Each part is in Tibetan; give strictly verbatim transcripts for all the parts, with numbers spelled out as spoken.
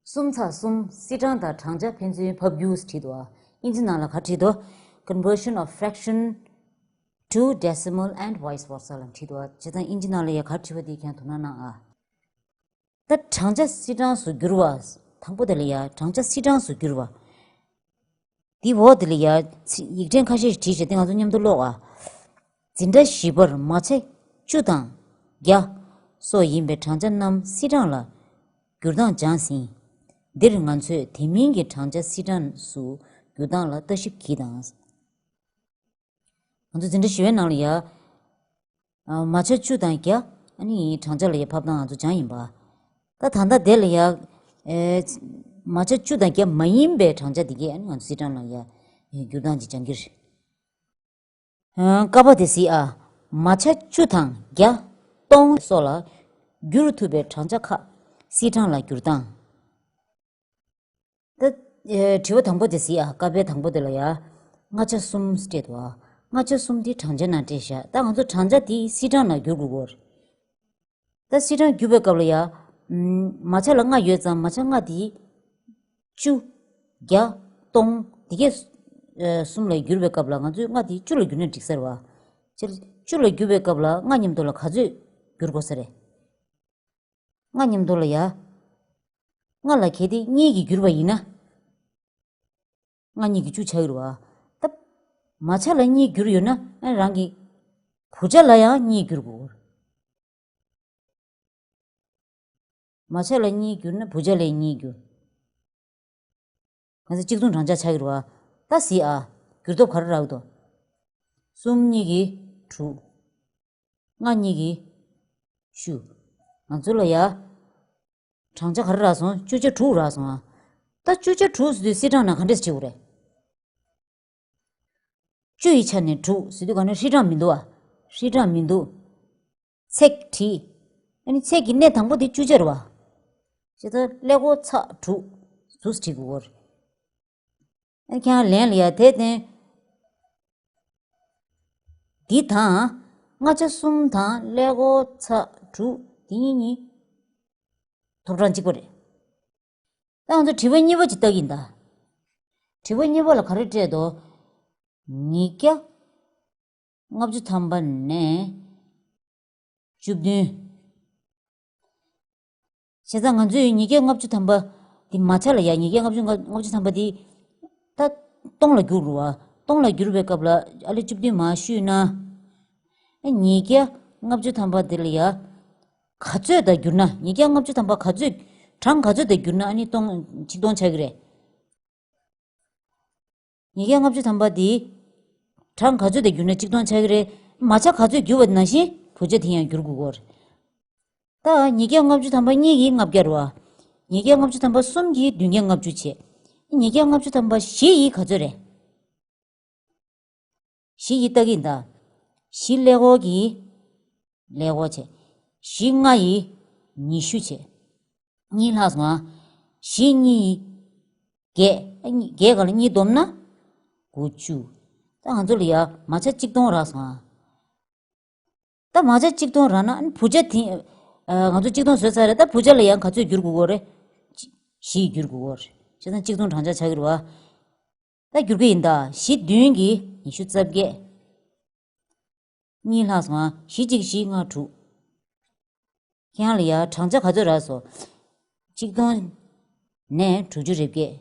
གསུམ་ཚེག་གསུམ། སིལ་གྲངས་དང་བགྲང་བྱ་ཕན་ཚུན་ཕབ་སྒྱུར་བྲིས་འདུག་ཨ། ཨིན་ཇི་ནང་ལ་ག་བྲིས་འདུག Conversion of fraction to decimal and vice versa ལ་བྲིས་འདུག་ཨ། བྱས་ཙང་ཨིན་ཇི་ནང་ལ་ཡ་ག་བྲིས་པ་དེ་ཁྱེད་རང་དོ་སྣང་གནང་ཨ། ད་བགྲང་བྱ་སིལ་གྲངས་སུ་བསྒྱུར་བ། དང་པོ་དེ་ལ་ཡ་བགྲང་བྱ་སིལ་གྲངས་སུ་བསྒྱུར་བ། དེའི་འོག་དེ་ལ་ཡ་ཚིག་ཡིག་ཕྲེང་ཁ་ཤས་ཤིག་བྲིས་བྱས་ཏེ་ང་ཚོ་མཉམ་དུ་ཀློག་ཨ། འཛིན་གྲྭ་བཞི་པར་མ་ཆ་བཅུ་དང་བརྒྱ་སོགས་ཡིན་པའི་བགྲང་བྱ་རྣམས་སིལ་གྲངས་ལ་བསྒྱུར་སྟངས་སྦྱངས་ཟིན། འདིར་ང་ཚོས་དེ་མིན་གྱི་བགྲང་བྱ་སིལ་གྲངས་སུ་བསྒྱུར་སྟངས་ལ་ལྟ་ཞིབ་གྱིས་དང་། ང་ཚོ་འཛིན་གྲྭ་བཞི་པའི་ནང་ལ་ཡ། ཨ། མ་ཆ་བཅུ་དང་བརྒྱ། ཨ་ནི་བགྲང་བྱ་ལ་ཡ་ཕབ་སྟངས་ང་ཚོ་སྦྱངས་ཡིན་པ། ད་ད་ལྟ་དེ་ལ་ཡ། ཨེ། མ་ཆ་བཅུ་དང་བརྒྱ་མ་ཡིན་པའི་བགྲང་བྱ་དེ་གས་ཨ་ནི་ང་ཚོ་སིལ་གྲངས་ལ་ཡ། བསྒྱུར་སྟངས་ཅིག་སྦྱང་གི་རེད། ཨ། ཀ་པ་དེ་གཟིགས་ཨ། མ་ཆ་བཅུ་དང་བརྒྱ། སྟོང་སོགས་ལ་བསྒྱུར་ཐུབ་པའི་བགྲང་བྱ་ཁག་སིལ་གྲངས་ལ་བསྒྱུར་སྟངས། ད། ཨེ། དྲི་བ་དང་པོ་དེ་གཟིགས་ཨ། ཀ་པའི་དང་པོ་དེ་ལ་ཡ། ལྔ་ཆ་གསུམ་སྤྲད་འདུག་ཨ། ལྔ་ཆ་གསུམ་དེ་བགྲང་བྱ་ནང་སྤྲད་བཞག་ད་ང་ཚོ་བགྲང་བྱ་དེ་སིལ་གྲངས་ནང་བསྒྱུར་དགོས་ཀྱི་ཡོད་རེད། ད་སིལ་གྲངས་བསྒྱུར་བའི་སྐབས་ལ་ཡ། ཨམ། མ་ཆ་ལ་ལྔ་ཡོད་ཙང་མ་ཆ་ལྔ་དེ། བཅུ། བརྒྱ། སྟོང་། དེ་གས། ཨེ། གསུམ་ལ་བསྒྱུར་བའི་སྐབས་ལ་ང་ཚོས་ལྔ་དེ་བཅུ་ལ་བསྒྱུར་ན་འགྲིག་ས་རེད་པ། སྤྱིར་བཅུ་ལ་བསྒྱུར་བའི་སྐབས་ལ་ལྔ་མཉམ་དུ་ལ་ག་ཚོད་བསྒྱུར་དགོས་ས་རེད། ལྔ་མཉམ་དུ་ལ་ཡ། ལྔ་ལ་གལ་ཏེ་གཉིས་ཀྱིས་བསྒྱུར་བ་ཡིན་ན། ལྔ་གཉིས་ཀྱིས་བཅུ་ཆགས་ཀྱི་རེད་པ། ད། མ་ཆ་ལ་གཉིས་བསྒྱུར་ཡོད་ན་ཨ་རང་གི་བུ་ཆ་ལ་ཡང་གཉིས་བསྒྱུར་དགོས། མ་ཆ་ལ་གཉིས་བསྒྱུར་ན་བུ་ཆ་ལ་གཉིས་བསྒྱུར། ང་ཚོ་གཅིག་མཚུངས་བགྲང་བྱ་ཆགས་ཀྱི་རེད་པ། ད་གཟིགས་ཨ། བསྒྱུར་སྟོབས་ག་རེ་རག་འདུག་གསུམ་གཉིས་ཀྱིས་དྲུག་ལྔ་གཉིས་ཀྱིས་བཅུ། ང་ཚོ་ལ་ཡ། བགྲང་བྱ་ག་རེ་རག་སོང་། བཅུ་ཆ་དྲུག་རག་སོང་ཨ། ད་བཅུ་ཆ་དྲུག་ཟེར་དུས་སིལ་གྲངས་ནང་ག་འདྲས་བྲིས་དགོས་རེད། བཅུ་ཡི་ཆ་ནས་དྲུག་ཟེར་དུས་ག་ནས་ཧྲིལ་གྲངས་མི་འདུག་ཨ། ཧྲིལ་གྲངས་མི་འདུག་ཚེག་བྲིས། ཨ་ནི་ཚེག་གི་གནས་དང་པོ་དེ་བཅུ་ཆ་རེད་པ། བྱས་ཙང་ཀླད་ཀོར་ཚེག་དྲུག་འདུག་སེ་བྲིས་དགོས་ཀྱི་ཡོད་རེད། ཨ་ནི་ཁྱེད་རང་ལན་ལ་ཡ་དེ་བསྟན། འདི་དང་། ལྔ་ཆ་གསུམ་དང་ཀླད་ཀོར་ཚེག་དྲུག་འདི་གཉིས་གཉིས། ཐོབ་གྲངས་གཅིག་པ་རེད། ད་ང་ཚོ་དྲི་བ་གཉིས་པ་ཅིག་བལྟ་གི་ཡིན་ད། དྲི་བ་གཉིས་པ་ལ་ག་རེ་སྤྲད་འདུག་ཉིས་བརྒྱ་ལྔ་བཅུ་ཐམ་པ་ནས་བཅུ་བདུན། བྱས་ཙང་ང་ཚོས་ཉིས་བརྒྱ་ལྔ་བཅུ་ཐམ་པ་འདི་མ་ཆ་ལ་ཡ། ཉིས་བརྒྱ་ལྔ་བཅུ་ལྔ་བཅུ་ཐམ་པ་འདི་ད་སྟོང་ལ་བསྒྱུར་རུ་བ། སྟོང་ལ་བསྒྱུར་བའི་སྐབས་ལ་ཨ་ལེ་བཅུ་བདུན་མར་བཤུས་ན། ཨ་ཉིས་བརྒྱ་ལྔ་བཅུ་ཐམ་པ་འདི་ལ་ཡ། ག་ཚོད་དང་བསྒྱུར་ན། ཉིས་བརྒྱ་ལྔ་བཅུ་ཐམ་པ་ག་ཚོད། གྲངས་ག་ཚོད་དང་བསྒྱུར་ན་ཨ་ནི་སྟོང་། ཆིག་སྟོང་ཆགས་ཀྱི་རེད། ཉིས་བརྒྱ་ལྔ་བཅུ་ཐམ་པ་འདི། གྲངས་ག་ཚོད་དང་བསྒྱུར་ན་ཆིག་སྟོང་ཆགས་ཀྱི་རེད། མ་ཆ་ག་ཚོད་བསྒྱུར་བ་ནང་བཞིན་བུ་ཆ་དེ་ཡང་བསྒྱུར་དགོས་ཀྱི་ཡོད་རེད། ད་ཉིས་བརྒྱ་ལྔ་བཅུ་ཐམ་པ་གཉིས་ཀྱིས་ལྔ་བརྒྱ་རེད་པ། ཉིས་བརྒྱ་ལྔ་བཅུ་ཐམ་པ་གསུམ་གྱིས་བདུན་བརྒྱ་ལྔ་བཅུ་བྱས། ཉིས་བརྒྱ་ལྔ་བཅུ་ཐམ་པ་བཞི་ཡིས་ག་ཚོད་རེད། བཞི་ཡིས་ལྟ་གི་ཡིན་ད། བཞི་ཀླད་ཀོར་གྱིས། ཀླད་ཀོར་བྱས། བཞི་ལྔ་ཡིས་ཉི་ཤུ་བྱས། གཉིས་ལྷག་སོང་ཨ། བཞི་གཉིས་ཡིས་བརྒྱད། ཨ་གཉིས། བརྒྱད་སྒང་ལ་གཉིས་བསྡོམས་ན་དགུ་བཅུ། ད་ང་ཚོ་ལ་ཡ་མ་ཆ་གཅིག་སྟོང་རག་སོང་ཨ། ད་མ་ཆ་གཅིག་སྟོང་རག་ན་ཨ་ནི་བུ་ཆ་དེ། ཨ། ང་ཚོ་གཅིག་སྟོང་བཟོས་ཚར་རེད། ད་བུ་ཆ་ལ་ཡང་ག་ཚོད་བསྒྱུར་དགོས་ཀྱི་ཡོད་རེད། བཞི་ཡིས་བསྒྱུར་དགོས་ཀྱི་ཡོད་རེད། བྱས་ཙང་གཅིག་མཚུངས་བགྲང་བྱ་ཆགས་ཀྱི་རེད་པ། ད་བསྒྱུར་གྱི་ཡིན་ད། བཞི་བདུན་གྱིས་ཉི་ཤུ་རྩ་བརྒྱད། གཉིས་ལྷག་སོང་ཨ། བཞི་གཅིག་བཞི་ལྔ་དྲུག་ཁྱེད་རང་ལ་ཡ་བགྲང་བྱ་ག་ཚོད་རག་སོང་། ཆིག་སྟོང་ནས་དྲུག་ཅུ་རེ་བརྒྱད།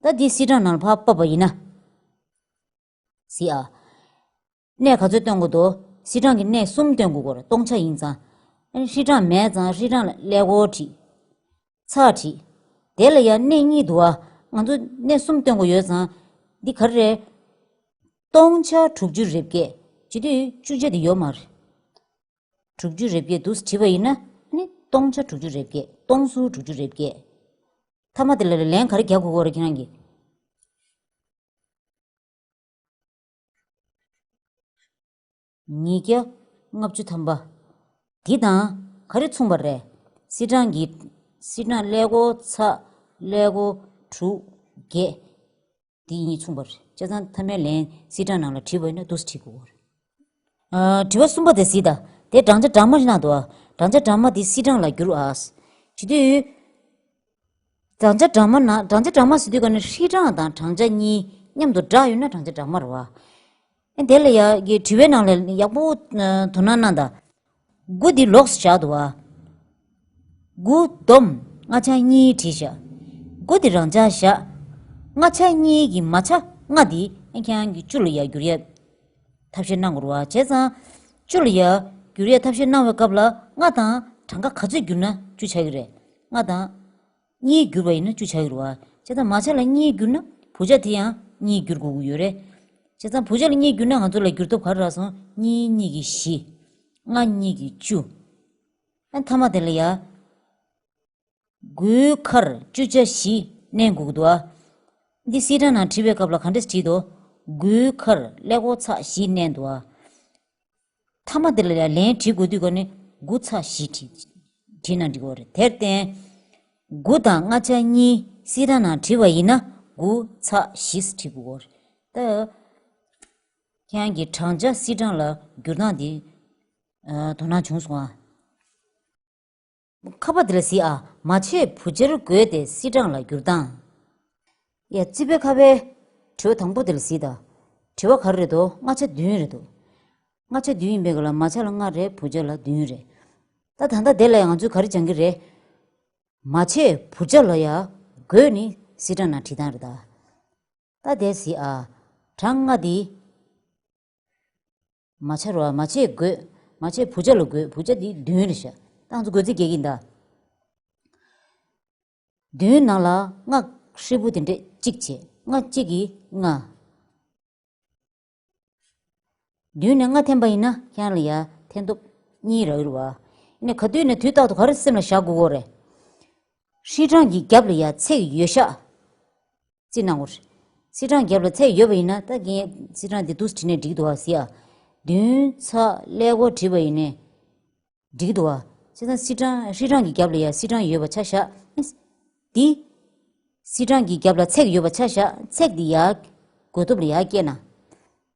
ད་འདི་སིལ་གྲངས་ནང་ལ་ཕར་ཕབ་པ་ཡིན་ན། གཟིགས་ཨ། གནས་ག་ཚོད་སྟོན་དགོས་འདུག་སིལ་གྲངས་ཀྱི་གནས་གསུམ་སྟོན་དགོས་ཀྱི་ཡོད་རེད། སྟོང་ཆ་ཡིན་ཙང་། ཨ་ནི་ཧྲིལ་གྲངས་མེད་ཙང་ཧྲིལ་གྲངས་ལ་ཀླད་ཀོར་བྲིས། ཚེག་བྲིས། དེ་ལ་ཡང་གནས་གཉིས་འདུག་ཨ། ང་ཚོ་གནས་གསུམ་སྟོན་དགོས་ཡོད་ཙང་། འདི་ག་རེ་རེད། སྟོང་ཆ་དྲུག་ཅུ་རེ་བརྒྱད། བྱེད་དུས་བཅུ་ཆ་དེ་ཡོད་མ་རེད། དྲུག་ཅུ་རེ་བརྒྱད་འདུག་སེ་བྲིས་པ་ཡིན་ན་ནི་སྟོང་ཆ་དྲུག་ཅུ་རེ་བརྒྱད། སྟོང་ཟུར་དྲུག་ཅུ་རེ་བརྒྱད། མཐའ་མ་དེ་ལ་ལན་ག་རེ་རྒྱག་དགོས་ཀྱི་ཡོད་རེད་ཁྱེད་རང་གིས། ཉིས་བརྒྱ་ལྔ་བཅུ་ཐམ་པ། འདི་དང་ག་རེ་མཚུངས་པ་རེད། སིལ་གྲངས་ཀྱི། སིལ་གྲངས་ཀླད་ཀོར་ཚེག་ཀླད་ཀོར་དྲུག་བརྒྱད། འདི་གཉིས་མཚུངས་པ་རེད། བྱས་ཙང་མཐའ་མའི་ལན་སིལ་གྲངས་ནང་ལ་བྲིས་པ་ཡིན་ན་འདུག་སེ་བྲིས་དགོས་ཀྱི་ཡོད་རེད། ཨ། དྲི་བ་གསུམ་པ་དེ་གཟིགས་དང་། དེ་བགྲང་བྱ་སྦྲགས་མ་ཞིག་གནང་འདུག་ཨ། བགྲང་བྱ་སྦྲགས་མ་དེ་སིལ་གྲངས་ལ་བསྒྱུར་ཨ། བྱེད་དུས། བགྲང་བྱ་སྦྲགས་མ་ན། བགྲང་བྱ་སྦྲགས་མ་ཟེར་དུས་ག་ནས་ཧྲིལ་གྲངས་དང་བགྲང་བྱ་གཉིས་མཉམ་དུ་སྦྲགས་ཡོད་ན་བགྲང་བྱ་སྦྲགས་མ་རེད་བ། ཨེ་དེ་ལ་ཡ་གི་དྲི་བའི་ནང་ལ་ཡག་པོ་ཨ་དོ་སྣང་གནང་དང་། དགུ་འདི་ལོགས་སུ་བཞག་འདུག་བ། དགུ་བསྡོམས་ལྔ་ཆ་གཉིས་བྲིས་བཞག་དགུ་འདི་རང་འཇགས་བཞག་ལྔ་ཆ་གཉིས་ཀྱི་མ་ཆ་ལྔ་འདི་ཨེ་ཁྱེད་རང་གི་བཅུ་ལ་ཡ་བསྒྱུར་ཡ་ཐབས་ཤེས་གནང་དགོས་རེད་བ། བྱས་ཙང་བཅུ་ལ་ཡ་བསྒྱུར་ཡ་ཐབས་ཤེས་གནང་བའི་སྐབས་ལ་ལྔ་དང་གྲངས་ཀ་ག་ཚོད་བསྒྱུར་ན་བཅུ་ཆགས་ཀྱི་རེད། ལྔ་དང་གཉིས་བསྒྱུར་བ་ཡིན་ན་བཅུ་ཆགས་ཀྱི་རེད་བ། བྱས་ཙང་མ་ཆ་ལ་གཉིས་བསྒྱུར་ན་བུ་ཆ་དེ་ཡང་གཉིས་བསྒྱུར་དགོས་ཀྱི་ཡོད་རེད། བྱས་ཙང་བུ་ཆ་ལ་གཉིས་བསྒྱུར་ན་ང་ཚོ་ལ་བསྒྱུར་ཐོབ་ག་རེ་རག་སོང་། གཉིས་གཉིས་ཀྱི་བཞི། ལྔ་གཉིས་ཀྱི་བཅུ། ཨ་མཐའ་མ་དེ་ལ་ཡ། དགུའི་ཁར་བཅུ་ཆ་བཞི་བསྣན་དགོས་ཀྱི་འདུག་ཨ། འདི་སིལ་གྲངས་ནང་བྲིས་པའི་སྐབས་ལ་ག་འདྲས་བྲིས་འདུག་དགུའི་ཁར་ཀླད་ཀོར་ཚེག་བཞི་བསྣན་འདུག་ཨ། མཐའ་མ་དེ་ལ་ཡང་ལན་བྲིས་དགོས་དུས་ག་ནས་དགུ་ཚེག་བཞི་བྲིས། བྲིས་ན་འགྲིག་གི་རེད། དེར་བརྟེན། དགུ་དང་ལྔ་ཆ་གཉིས་སིལ་གྲངས་ནང་བྲིས་པ་ཡིན་ན་དགུ་ཚེག་བཞི་བྲིས་དགོས་ཀྱི་རེད། ད། ཁྱེད་རང་གིས་བགྲང་བྱ་སིལ་གྲངས་ལ་བསྒྱུར་སྟངས་འདི། ཨ། དོ་སྣང་བྱུང་སོང་ཨ། ཁ་པ་འདི་ལ་གཟིགས་ཨ། མ་ཆས་བུ་ཆར་བགོས་ཏེ་སིལ་གྲངས་ལ་བསྒྱུར་སྟངས། ཡ། རྩིས་པའི་ཁ་པའི་དྲི་བ་དང་པོ་འདི་ལ་གཟིགས་དང་། དྲི་བ་ག་རེ་རེད་དོ། ལྔ་ཆ་བདུན་རེད་དོ། ལྔ་ཆ་བདུན་ཡིན་པའི་སྐབས་ལ་མ་ཆ་ལ་ལྔ་རེད། བུ་ཆ་ལ་བདུན་རེད། ད་ད་ལྟ་དེ་ལ་ཡང་ང་ཚོས་ག་རེ་སྦྱང་གི་རེད། མ་ཆས་བུ་ཆ་ལ་ཡ་བགོས་ནས་སིལ་གྲངས་ནང་བྲིས་སྟངས་རེད་ད། ད་དེ་གཟིགས་ཨ། གྲངས་ལྔ་འདི། མ་ཆ་རེད་བ། མ་ཆས་བགོས། མ་ཆས་བུ་ཆ་ལ་བགོས། བུ་ཆ་འདི་བདུན་རེད་ཤག་ད་ང་ཚོ་བགོ་རྩིས་རྒྱག་གི་ཡིན་ད། བདུན་ནང་ལ་ལྔ་ཧྲིལ་པོ་དེ་འདྲས་གཅིག་བྱས། ལྔ་གཅིག་གིས་ལྔ། བདུན་ནས་ལྔ་འཐེན་པ་ཡིན་ན་ཁྱེད་རང་ལ་ཡ་འཐེན་ཐོབ་གཉིས་རག་གི་རེད་བ། ཡིན་ནའི་ག་དུས་ནས་དུས་རྟག་ཏུ་ག་རེ་སེམས་ལ་བཞག་དགོས་ཀྱི་རེད། ཧྲིལ་གྲངས་ཀྱི་རྒྱབ་ལ་ཡ་ཚེག་ཡོད་ཤག་རྩིས་གནང་དགོས་རེད། སིལ་གྲངས་རྒྱབ་ལ་ཚེག་ཡོད་པ་ཡིན་ན་ད་ངས་སིལ་གྲངས་འདི་འདུག་སེ་བྲིས་ནས་འགྲིག་འདུག་བ་ཟེར་ཡ། བདུན་ཚེག་ཀླད་ཀོར་བྲིས་པ་ཡིན་ནའི་འགྲིག་འདུག་བ། བྱས་ཙང་སིལ་གྲངས་ཧྲིལ་གྲངས་ཀྱི་རྒྱབ་ལ་ཡ་སིལ་གྲངས་ཡོད་པ་ཆ་བཞག་འདི། སིལ་གྲངས་ཀྱི་རྒྱབ་ལ་ཚེག་ཡོད་པ་ཆ་བཞག་ཚེག་འདི་ཡར་བགོ་ཐོབ་ལ་ཡར་བསྐྱལ་ན།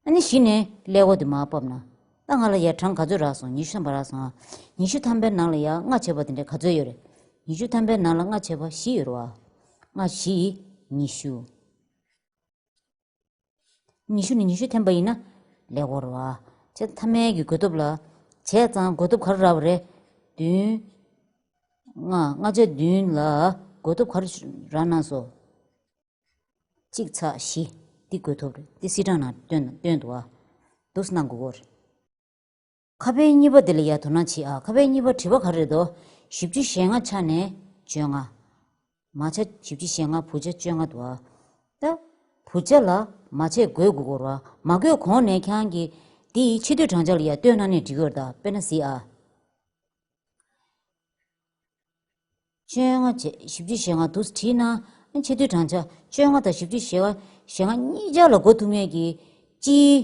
ཨ་ནི་གཞི་ནས་ཀླད་ཀོར་དེ་མར་ཕབ་ན། ད་ང་ལ་ཡ་གྲངས་ག་ཚོད་རག་སོང་། ཉི་ཤུ་ཐམ་པ་རག་སོང་ཨ། ཉི་ཤུ་ཐམ་པའི་ནང་ལ་ཡ་ལྔ་བྱས་པ་དེ་འདྲ་ག་ཚོད་ཡོད་རེད། ཉི་ཤུ་ཐམ་པའི་ནང་ལ་ལྔ་བྱས་པ་བཞི་ཡོད་རེད་བ། ལྔ་བཞི་ཉི་ཤུ། ཉི་ཤུ་ནས་ཉི་ཤུ་འཐེན་པ་ཡིན་ན་ཀླད་ཀོར་རེད་བ། བྱས་ཙང་མཐའ་མའི་གི་བགོ་ཐོབ་ལ། བྱས་ཙང་བགོ་ཐོབ་ག་རེ་རག་པ་རེད། བདུན། ལྔ། ལྔ་ཆ་བདུན་ལ་བགོ་ཐོབ་ག་རེ་རག་གནང་སོང་། གཅིག་ཚེག་བཞི། འདི་བགོ་ཐོབ་རེད། འདི་སིལ་གྲངས་ནང་བཏོན་བཏོན་འདུག་ཨ། འདུག་སེ་གནང་དགོས་ཀྱི་རེད། ཁ་པའི་གཉིས་པ་འདི་ལ་ཡ་དོ་སྣང་བྱེད་ཨ། ཁ་པའི་གཉིས་པ་དྲི་བ་ག་རེ་རེད་དོ། བཞི་བཅུ་ཞེ་ལྔ་ཆ་ནས་བཅོ་ལྔ། མ་ཆ་བཞི་བཅུ་ཞེ་ལྔ། བུ་ཆ་བཅོ་ལྔ་འདུག་ཨ། ད། བུ་ཆ་ལ་མ་ཆས་བགོ་དགོས་ཀྱི་རེད་བ། མ་བགོས་གོང་ནས་ཁྱེད་རང་གིས་འདི་ཕྱི་སྡོད་གྲངས་ཆ་ལ་ཡ་བཏོན་གནང་ནས་འགྲིག་གི་རེད་ད། དཔེར་ན་གཟིགས་ཨ། བཅོ་ལྔ་བྱས། བཞི་བཅུ་ཞེ་ལྔ་འདུག་སེ་བྲིས་ན། ཕྱི་སྡོད་གྲངས་ཆ་བཅོ་ལྔ་དང་བཞི་བཅུ་ཞེ་ལྔ། ཞེ་ལྔ་གཉིས་ཆར་ལ་བགོ་ཐུབ་མཁན་གྱི་སྤྱིའི་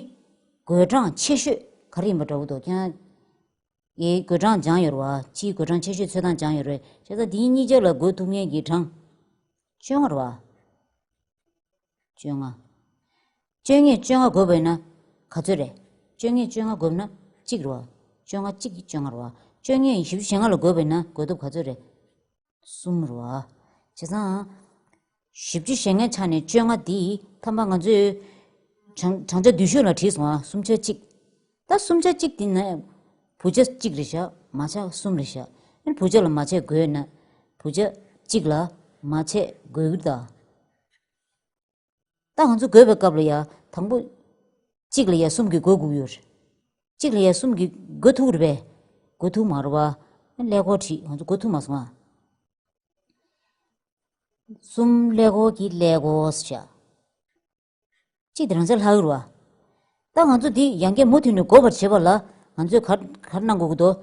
བགོད་གྲངས་ཆེ་ཤོས་ག་རེ་ཡིན་པ་འདྲ་བོ་འདུག་ཁྱེད་རང་གིས་བགོད་གྲངས་སྦྱངས་ཡོད་རེད་བ། སྤྱིའི་བགོད་གྲངས་ཆེ་ཤོས་འཚོལ་སྟངས་སྦྱངས་ཡོད་རེད། བྱས་ཙང་འདིའི་གཉིས་ཆར་ལ་བགོ་ཐུབ་མཁན་གྱི་གྲངས་བཅོ་ལྔ་རེད་བ། བཅོ་ལྔ། བཅོ་ལྔས་བཅོ་ལྔ་བགོས་པ་ཡིན་ན་ག་ཚོད་རེད། བཅོ་ལྔས་བཅོ་ལྔ་བགོས་ན་གཅིག་རེད་བ། བཅོ་ལྔ་གཅིག་གིས་བཅོ་ལྔ་རེད་བ། བཅོ་ལྔས་བཞི་བཅུ་ཞེ་ལྔ་ལ་བགོས་པ་ཡིན་ན་བགོ་ཐོབ་ག་ཚོད་རེད། གསུམ་རེད་བ། བྱས་ཙང་། བཞི་བཅུ་ཞེ་ལྔའི་ཆ་ནས་བཅོ་ལྔ་འདི་ཐམ་པ་ང་ཚོས་གྲངས་གྲངས་ཆ་བསྡུས་ཤོས་ལ་བྲིས་སོང་ཨ། སུམ་ཆ་གཅིག་ད་སུམ་ཆ་གཅིག་འདི་ནས་བུ་ཆ་གཅིག་རེད་ཤག་མ་ཆ་གསུམ་རེད་ཤག་ཨ་ནི་བུ་ཆ་ལ་མ་ཆས་བགོས་ན། བུ་ཆ་གཅིག་ལ་མ་ཆས་བགོས་ཀྱི་རེད་ད། ད་ང་ཚོ་བགོས་པའི་སྐབས་ལ་ཡ་དང་པོ། གཅིག་ལ་ཡ་གསུམ་གྱིས་བགོ་དགོས་ཡོད་རེད། གཅིག་ལ་ཡ་གསུམ་གྱིས་བགོ་ཐུབ་རེད་པས། བགོ་ཐུབ་མ་རེད་བ། ཀླད་ཀོར་བྲིས། ང་ཚོ་བགོ་ཐུབ་མ་སོང་ཨ། གསུམ་ཀླད་ཀོར་གྱི་ཀླད་ཀོར་བྱ། གཅིག་དེ་རང་ཚད་ལྷག་གི་རེད་བ། ད་ང་ཚོ་འདི་ཡང་བསྐྱར་མུ་མཐུད་ནས་བགོ་བར་བྱེད་པ་ལ་ང་ཚོས་ག་ག་རེ་གནང་དགོས་ཀྱི་འདུག་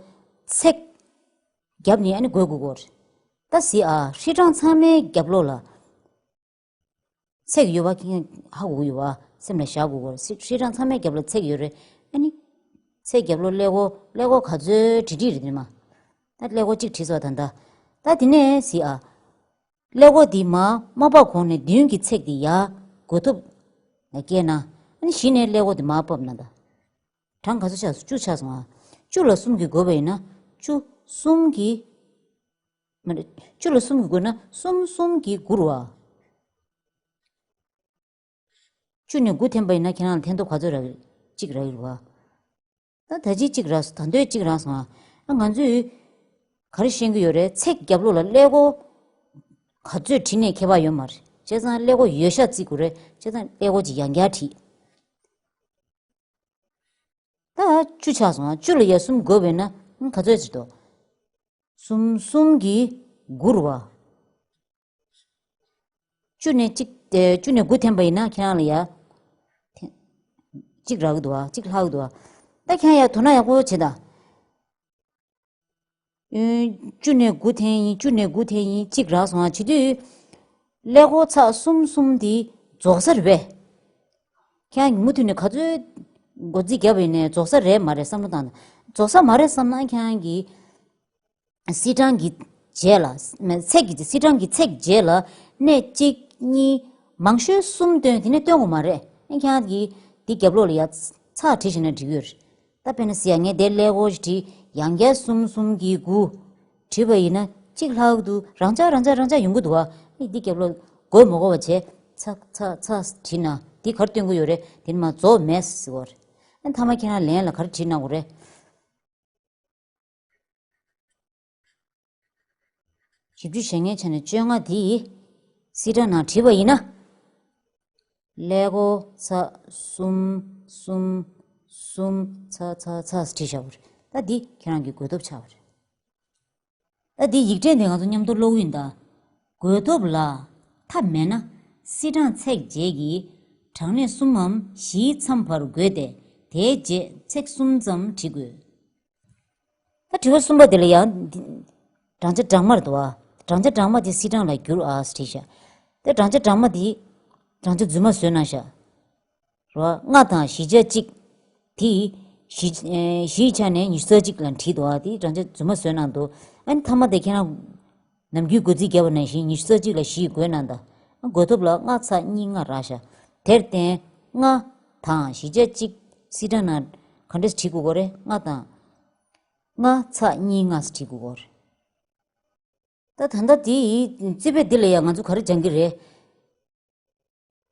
ཚེག་བརྒྱབ་ནས་ཨ་ནི་བགོ་དགོས་ཀྱི་རེད། ད་གཟིགས་ཨ། ཧྲིལ་གྲངས་ཚང་མའི་རྒྱབ་ལོགས་ལ། ཚེག་ཡོད་པ་ཁྱེད་ཧ་གོ་གི་ཡོད་པ། སེམས་ལ་བཞག་དགོས་ཀྱི་རེད། ཧྲིལ་གྲངས་ཚང་མའི་རྒྱབ་ལ་ཚེག་ཡོད་རེད། ཨ་ནི། ཚེག་རྒྱབ་ལོགས་ཀླད་ཀོར་ཀླད་ཀོར་ག་ཚོད་བྲིས་བྲིས་རེད་དེ་མ། ད་ཀླད་ཀོར་གཅིག་བྲིས་སོང་ད་ལྟ། ད་དེ་ནས་གཟིགས་ཨ། ཀླད་ཀོར་འདི་མར་མ་ཕབ་གོང་ནས་བདུན་གྱི་ཚེག་འདི་ཡར་བགོ་ཐོབ་ལ་བསྐྱལ་ན། ཨ་ནི་གཞི་ནས་ཀླད་ཀོར་འདི་མར་ཕབ་ན་ད། གྲངས་ག་ཚོད་ཆགས་སོང་། བཅུ་ཆགས་སོང་ཨ། བཅུ་ལ་གསུམ་གྱིས་བགོས་པ་ཡིན་ན་བཅུ་གསུམ་གྱིས་ བཅུ་ལ་གསུམ་གྱིས་བགོས་ན་གསུམ་གསུམ་གྱིས་དགུ་རེད་བ། བཅུ་ནས་དགུ་འཐེན་པ་ཡིན་ན་ཁྱེད་རང་ལ་འཐེན་ཐོབ་ག་ཚོད་རག་གི། གཅིག་རག་གི་རེད་བ། ད་ད་ཅི་གཅིག་རག་སོང་། ད་འདོད་གཅིག་རག་སོང་ཨ། ང་ཚོས་ག་རེ་ཤེས་ཀྱི་ཡོད་རེད། ཚེག་རྒྱབ་ལོགས་ལ་ཀླད་ཀོར་ག་ཚོད་བྲིས་ནས་ཁྱད་པར་ཡོད་མ་རེད། བྱས་ཙང་ཀླད་ཀོར་ཡོད་ཤག་བརྩི་དགོས་རེད། བྱས་ཙང་ཀླད་ཀོར་གྱིས་ཡང་བསྐྱར་བྲིས། ད་བཅུ་ཆགས་སོང་ཨ། བཅུ་ལ་ཡ་གསུམ་བགོས་པས་ན་ག་ཚོད་ཅིག་འདུག་གསུམ་གསུམ་གྱིས་དགུ་རེད་བ། བཅུ་ནས་གཅིག་ཨེ། བཅུ་ནས་དགུ་འཐེན་པ་ཡིན་ན་ཁྱེད་རང་ལ་ཡ། འཐེན། གཅིག་རག་གི་འདུག་བ། གཅིག་ལྷག་གི་འདུག་བ། ད་ཁྱེད་རང་ཡ་དོ་སྣང་ཡག་པོ་བྱེད་ད། ཨེ། བཅུ་ནས་དགུ་འཐེན་ཡིན། བཅུ་ནས་དགུ་འཐེན་ཡིན། གཅིག་རག་སོང་བ། བྱེད་དུས། ཀླད་ཀོར་ཚེག་གསུམ་གསུམ་དེ་རྫོགས་ས་རེད་པས། ཁྱེད་རང་གིས་མུ་མཐུད་ནས་ག་ཚོད་བགོ་རྩིས་བརྒྱབ་པ་ཡིན་ནའི་རྫོགས་ས་རེད་མ་རེད་བསམ་བློ་བཏང་། རྫོགས་ས་མ་རེད་བསམ་ན་ཁྱེད་རང་གིས། སིལ་གྲངས་ཀྱི་རྗེས་ལ། མ། ཚེག་གི། སིལ་གྲངས་ཀྱི་ཚེག་རྗེས་ལ་གནས་གཅིག་གཉིས། མང་ཤོས་གསུམ་བཏོན། དེ་ནས་བཏོན་དགོས་མ་རེད། ཨེ། ཁྱེད་རང་གིས་འདི་རྒྱབ་ལོགས་ལ་ཡ་ཚེག་བྲིས་བཞག་ན་འགྲིག་གི་ཡོད་རེད། ད་དཔེར་ན་ཟེར་ཡ། ངས་དེ་ཀླད་ཀོར་ཞིག་བྲིས། ཡང་བསྐྱར་གསུམ་གསུམ་གྱིས་དགུ་བྲིས་པ་ཡིན་ན་གཅིག་ལྷག་འདུག་རང་འཇགས་རང་འཇགས་རང་འཇགས་ཡོང་གི་འདུག་བ། ཨེ། འདི་རྒྱབ་ལོགས་བགོས་མ་དགོས་པ་བྱས། ཚེག་ཚེག་ཚེག་བྲིས་ན་འདི་ག་རེ་སྟོན་གྱི་ཡོད་རེད། དེ་ནི་མ་རྫོགས་མེད་ཟེར་བ་རེད། ཨ། མཐའ་མ་ཁྱེད་རང་ལན་ལ་ག་རེ་བྲིས་གནང་དགོས་རེད། བཞི་བཅུ་ཞེ་ལྔའི་ཆ་ནས་བཅོ་ལྔ་དེ་སིལ་གྲངས་ནང་བྲིས་པ་ཡིན་ན། ཀླད་ཀོར་ཚེག་གསུམ་གསུམ་གསུམ་ཚེག་ཚེག་ཚེག་བྲིས་བཞག་པ་རེད། ད་འདི་ཁྱེད་རང་གི་བགོས་ཐོབ་ཆགས་པ་རེད། ད་འདི་ཡིག་ཕྲེང་འདི་ང་ཚོ་མཉམ་དུ་ཀློག་གི་ཡིན་ད། བགོས་ཐོབ་ལ་མཐའ་མེད་ན་སིལ་གྲངས་ཚེག་རྗེས་ཀྱི་གྲངས་གནས་གསུམ་མམ་བཞིའི་མཚམས་བར་བགོས་ཏེ། དེའི་རྗེས་ཚེག་གསུམ་ཙམ་བྲི་དགོས། ད་དྲི་བ་གསུམ་པ་དེ་ལ་ཡང་འདི་བགྲང་བྱ་སྦྲགས་མ་རེད་འདུག་བ། བགྲང་བྱ་སྦྲགས་མ་དེ་སིལ་གྲངས་ལ་བསྒྱུར་ཨ་ཟེར་བྲིས་ཤག་དེ་བགྲང་བྱ་སྦྲགས་མ་དེ་བགྲང་བྱ་རྫུན་མ་བཟོས་གནང་ཤག་རེད་བ། ལྔ་དང་བཞི་ཆ་གཅིག་དེ་བཞི། ཨེ། བཞིའི་ཆ་ནས་ཉི་ཤུ་རྩ་གཅིག་ལ་བྲིས་འདུག་བ། དེ་བགྲང་བྱ་རྫུན་མ་བཟོས་གནང་འདུག་ཨ་ནི་མཐའ་མ་དེ་ཁྱེད་རང་ནམ་རྒྱུན་བགོ་རྩིས་བརྒྱབ་པ་ནང་བཞིན་ཉི་ཤུ་རྩ་གཅིག་ལ་བཞི་བགོས་གནང་ད། བགོས་ཐོབ་ལ་ལྔ་ཚེག་གཉིས་ལྔ་རག་ཤག་དེར་བརྟེན་ལྔ་དང་བཞི་ཆ་གཅིག་སིལ་གྲངས་ནང་ག་འདྲས་བྲིས་དགོས་ཀྱི་རེད། ལྔ་དང་། ལྔ་ཚེག་གཉིས་ལྔ་ཟེར་བྲིས་དགོས་ཀྱི་རེད། ད་ད་ལྟ་དེའི་རྩིས་དཔེ་འདི་ལ་ཡང་ང་ཚོ་ག་རེ་སྦྱང་གི་རེད།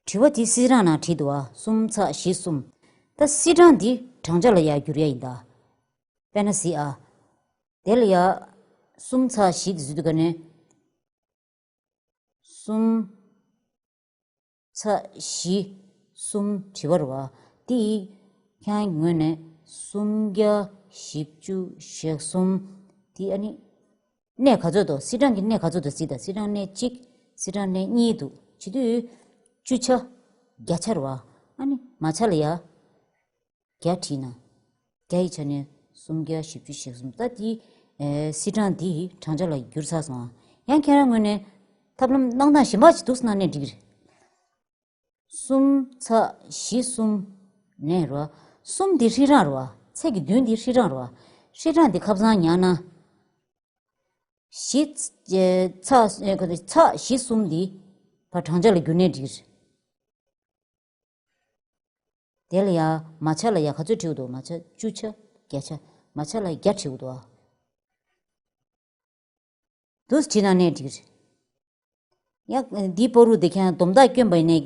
དྲི་བ་དེ་སིལ་གྲངས་ནང་བྲིས་འདུག་བ། གསུམ་ཚེག་བཞི་གསུམ། ད་སིལ་གྲངས་འདི་བགྲང་བྱ་ལ་ཡར་བསྒྱུར་ཡ་ཡིན་ད། དཔེར་ན་གཟིགས་ཨ། དེ་ལ་ཡ་གསུམ་ཚེག་བཞི་དེ་བཟོས་དུས་ག་ནས། གསུམ་ཚེག་བཞི་གསུམ་བྲི་བ་རེད་བ། དེ་ཁྱེད་རང་གི་ངོས་ནས་སུམ་བརྒྱ་བཞི་བཅུ་ཞེ་གསུམ་དེ་ཨ་ནི། གནས་ག་ཚོད་འདུག་སིལ་གྲངས་ཀྱི་གནས་ག་ཚོད་འདུག་གཟིགས་དང་། སིལ་གྲངས་གནས་གཅིག་སིལ་གྲངས་གནས་གཉིས་འདུག་བྱེད་དུས་བཅུ་ཆ་བརྒྱ་ཆ་རེད་བ། ཨ་ནི་མ་ཆ་ལ་ཡ་བརྒྱ་བྲིས་ན། བརྒྱ་ཡི་ཆ་ནས་སུམ་བརྒྱ་བཞི་བཅུ་ཞེ་གསུམ། ད་དེ་ཨེ་སིལ་གྲངས་འདི་བགྲང་བྱ་ལ་བསྒྱུར་ཚར་སོང་ཨ། ཡང་ཁྱེད་རང་ངོས་ནས་ཐབས་ལམ་གནང་སྟངས་གཞན་པ་ཞིག་འདུག་སེ་གནང་ནས་འགྲིག་གི་རེད། གསུམ་ཚེག་བཞི་གསུམ་ནས་རེད་བ། གསུམ་འདི་ཧྲིལ་གྲངས་རེད་བ། ཚེག་གི་མདུན་འདི་ཧྲིལ་གྲངས་རེད་བ། ཧྲིལ་གྲངས་འདི་ཁ་སང་ཉར་ན། བཞི། ཚེག་ཚེག་བཞི་གསུམ་འདི་ཕར་བགྲང་བྱ་ལ་བསྒྱུར་ནའི་འགྲིག་གི་རེད། དེ་ལ་ཡ་མ་ཆ་ལ་ཡ་ག་ཚོད་བྲིས་འདུག་མ་ཆ་བཅུ་ཆ་བརྒྱ་ཆ། མ་ཆ་ལ་བརྒྱ་བྲིས་འདུག་ཨ། འདུག་སེ་བྲིས་ན་ནས་འགྲིག་གི་རེད། ཡ། འདིའི་བར་དུ་དེ་ཁྱེད་རང་སྡོམ་རྟགས་བསྐྱོན་པ་ཡིན་ནའི་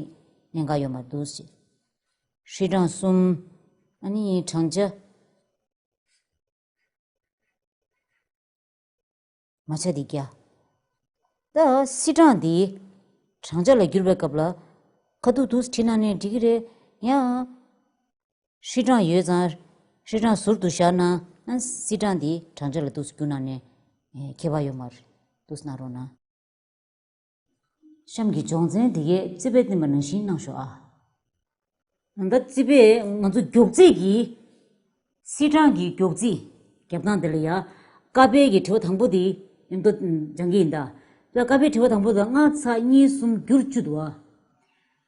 གནད་འགག་ཡོད་མ་རེད། འདུག་སེ་བྲིས། ཧྲིལ་གྲངས་གསུམ། ཨ་ནི་བགྲང་བྱ། མ་ཆ་འདི་བརྒྱ། ད་སིལ་གྲངས་འདི་བགྲང་བྱ་ལ་བསྒྱུར་བའི་སྐབས་ལ་ཁ་ཐུག་འདུག་སེ་བྲིས་ན་ནས་འགྲིག་གི་རེད། ཡང་ཧྲིལ་གྲངས་ཡོད་ཙང་ཧྲིལ་གྲངས་ཟུར་དུ་བཞག་ན། ཨ། སིལ་གྲངས་འདི་བགྲང་བྱ་ལ་འདུག་སེ་བསྒྱུར་ན་ནས་ཁྱད་པར་ཡོད་མ་རེད། འདུག་སེ་གནང་རོགས་གནང་། གཤམ་གྱི་སྦྱོང་ཚན་འདི་གའི་རྩིས་དཔེ་བསྟན་པ་ནང་བཞིན་གནང་ཤོག་ཨ། ད་རྩིས་དཔེ་ང་ཚོ་མགྱོགས་རྩིས་ཀྱི་སིལ་གྲངས་ཀྱི་མགྱོགས་རྩིས་རྒྱབ་སྟངས་དེ་ལ་ཡ། ཀ་པའི་གི་དྲི་བ་དང་པོ་དེ་མཉམ་དུ་སྦྱང་གི་ཡིན་ད། ད་ཀ་པའི་དྲི་བ་དང་པོ་དེ་ལྔ་ཚེག་གཉིས་གསུམ་བསྒྱུར་བཅུ་འདུག་ཨ།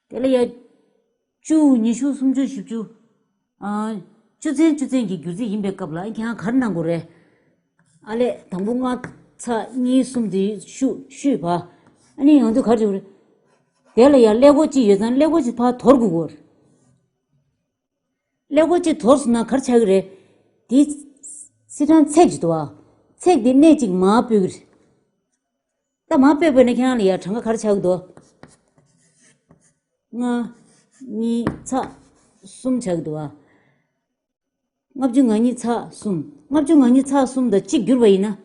དེ་ལ་ཡ། བཅུ། ཉི་ཤུ། སུམ་ཅུ། བཞི་བཅུ། ཨ། བཅུ་ཚན་བཅུ་ཚན་གྱི་བསྒྱུར་རྩིས་ཡིན་པའི་སྐབས་ལ་ཁྱེད་རང་ག་རེ་གནང་དགོས་རེད། ཨ་ལས་དང་པོ་ལྔ་ཚེག་གཉིས་གསུམ་དེ་བཤུས་བཤུས་པ། ཨ་ནི་ང་ཚོས་ག་རེ་བྱེད་དགོས་རེད། དེ་ལ་ཡང་ཀླད་ཀོར་གཅིག་ཡོད་ཙང་ཀླད་ཀོར་གཅིག་ཕར་དོར་དགོས་ཀྱི་རེད། ཀླད་ཀོར་གཅིག་དོར་སོང་ན་ག་རེ་ཆགས་ཀྱི་རེད། དེ་སིལ་གྲངས་ཚེག་གཅིག་འདུག་བ། ཚེག་དེ་གནས་གཅིག་མར་སྤོས་ཀྱི་རེད། ད་མར་ཕབ་པ་ཡིན་ན་ཁྱེད་རང་ལ་ཡ་གྲངས་ཀ་ག་རེ་ཆགས་ཀྱི་འདུག་ལྔ་གཉིས་ཚེག་གསུམ་ཆགས་ཀྱི་འདུག་ཨ། ལྔ་བཅུ་ང་གཉིས་ཚེག་གསུམ། ལྔ་བཅུ་ང་གཉིས་ཚེག་གསུམ་དང་གཅིག་བསྒྱུར་བ་ཡིན་ན།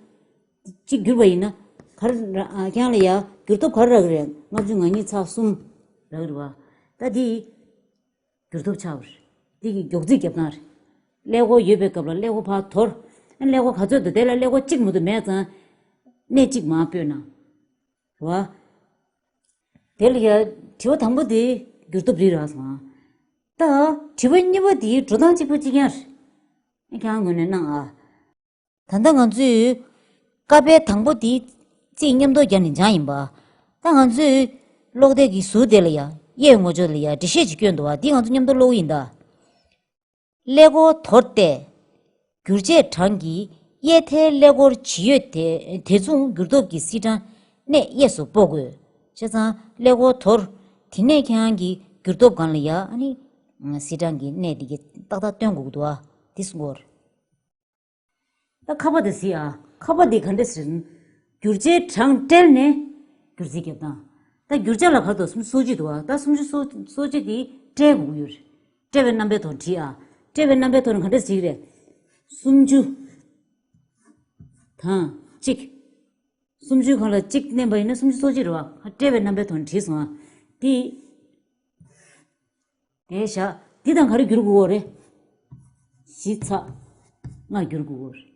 གཅིག་བསྒྱུར་བ་ཡིན་ན། ག་རེ་ར་ཨ། ཁྱེད་རང་ལ་ཡ་བསྒྱུར་ཐོབ་ག་རེ་རག་གི་རེད། ལྔ་བཅུ་ང་གཉིས་ཚེག་གསུམ་རག་གི་རེད་བ། ད་འདི་བསྒྱུར་ཐོབ་ཆགས་པ་རེད། འདི་གི་མགྱོགས་རྩིས་རྒྱབ་སྟངས་རེད། ཀླད་ཀོར་ཡོད་པའི་སྐབས་ལ་ཀླད་ཀོར་ཕར་དོར། ཀླད་ཀོར་ག་ཚོད་འདུག་དེ་ལ་ཀླད་ཀོར་གཅིག་མ་གཏོགས་མེད་ཙང་། གནས་གཅིག་མར་སྤོས་ན། རེད་བ། དེ་ལ་ཡ་དྲི་བ་དང་པོ་དེ་བསྒྱུར་ཐོབ་རེད་རག་སོང་ཨ། ད་དྲི་བ་གཉིས་པ་དེའི་འགྲོ་སྟངས་གཅིག་པ་གཅིག་རྐྱང་རེད། ཁྱེད་རང་ངོས་ནས་གནང་ཨ། ད་ལྟ་ང་ཚོས་ཀ་པའི་དང་པོ་དེ་རྩིས་མཉམ་དུ་བརྒྱབ་ནས་སྦྱངས་ཡིན་པ། ད་ང་ཚོས་ཀློག་དེབ་ཀྱི་ཟུར་དེ་ལ་ཡ་གཡས་ངོས་ཕྱོགས་ལ་ཡ་འགྲེལ་བཤད་ཅིག་བསྐྱོན་འདུག་བ། འདི་ང་ཚོ་མཉམ་དུ་ཀློག་གི་ཡིན་ད། ཀླད་ཀོར་དོར་ཏེ། བསྒྱུར་བྱེད་གྲངས་ཀྱི་གཡས་མཐའི་ཀླད་ཀོར་ཇི་ཡོད་དེ་དེ་མཚུངས་བསྒྱུར་ཐོབ་ཀྱི་སིལ་གྲངས་གནས་གཡས་སུ་སྤོ་དགོས། བྱས་ཙང་ཀླད་ཀོར་དོར། དེ་ནས་ཁྱེད་རང་གི་བསྒྱུར་ཐོབ་སྒང་ལ་ཡ་ཨ་ནི། སིལ་གྲངས་ཀྱི་གནས་འདི་གི་ཏག་ཏག་སྟོན་དགོས་ཀྱི་འདུག་ཨ། འདི་གསུང་གི་ཡོད་རེད། ད་ཁ་པ་དེ་གཟིགས་ཨ། ཁ་པ་འདི་ག་འདྲ་ཟེར་ན། བསྒྱུར་བྱའི་གྲངས་བཀྲལ་ནས་བསྒྱུར་རྩིས་རྒྱབ་སྟངས། ད་བསྒྱུར་བྱ་ལ་ག་རེ་འདུག་སུམ་ཅུ་སོ་གཅིག་འདུག་ཨ། ད་སུམ་ཅུ་སོ་སོ་གཅིག་དེ་བཀྲལ་དགོས་ཀྱི་ཡོད་རེད། བཀྲལ་བའི་རྣམ་པའི་ཐོག་བྲིས་ཨ། བཀྲལ་བའི་རྣམ་པའི་ཐོག་ནས་ག་འདྲ་ཟེར་གྱི་རེད། སུམ་ཅུ་དང་གཅིག་སུམ་ཅུའི་སྒང་ལ་གཅིག་བསྣན་པ་ཡིན་ན་སུམ་ཅུ་སོ་གཅིག་རེད་བ། བཀྲལ་བའི་རྣམ་པའི་ཐོག་ནས་བྲིས་སོང་ཨ། དེ། དེ་བཞག་འདི་དང་ག་རེ་བསྒྱུར་དགོས་རེད། བཞི་ཚེག་ལྔ་བསྒྱུར་དགོས་རེད།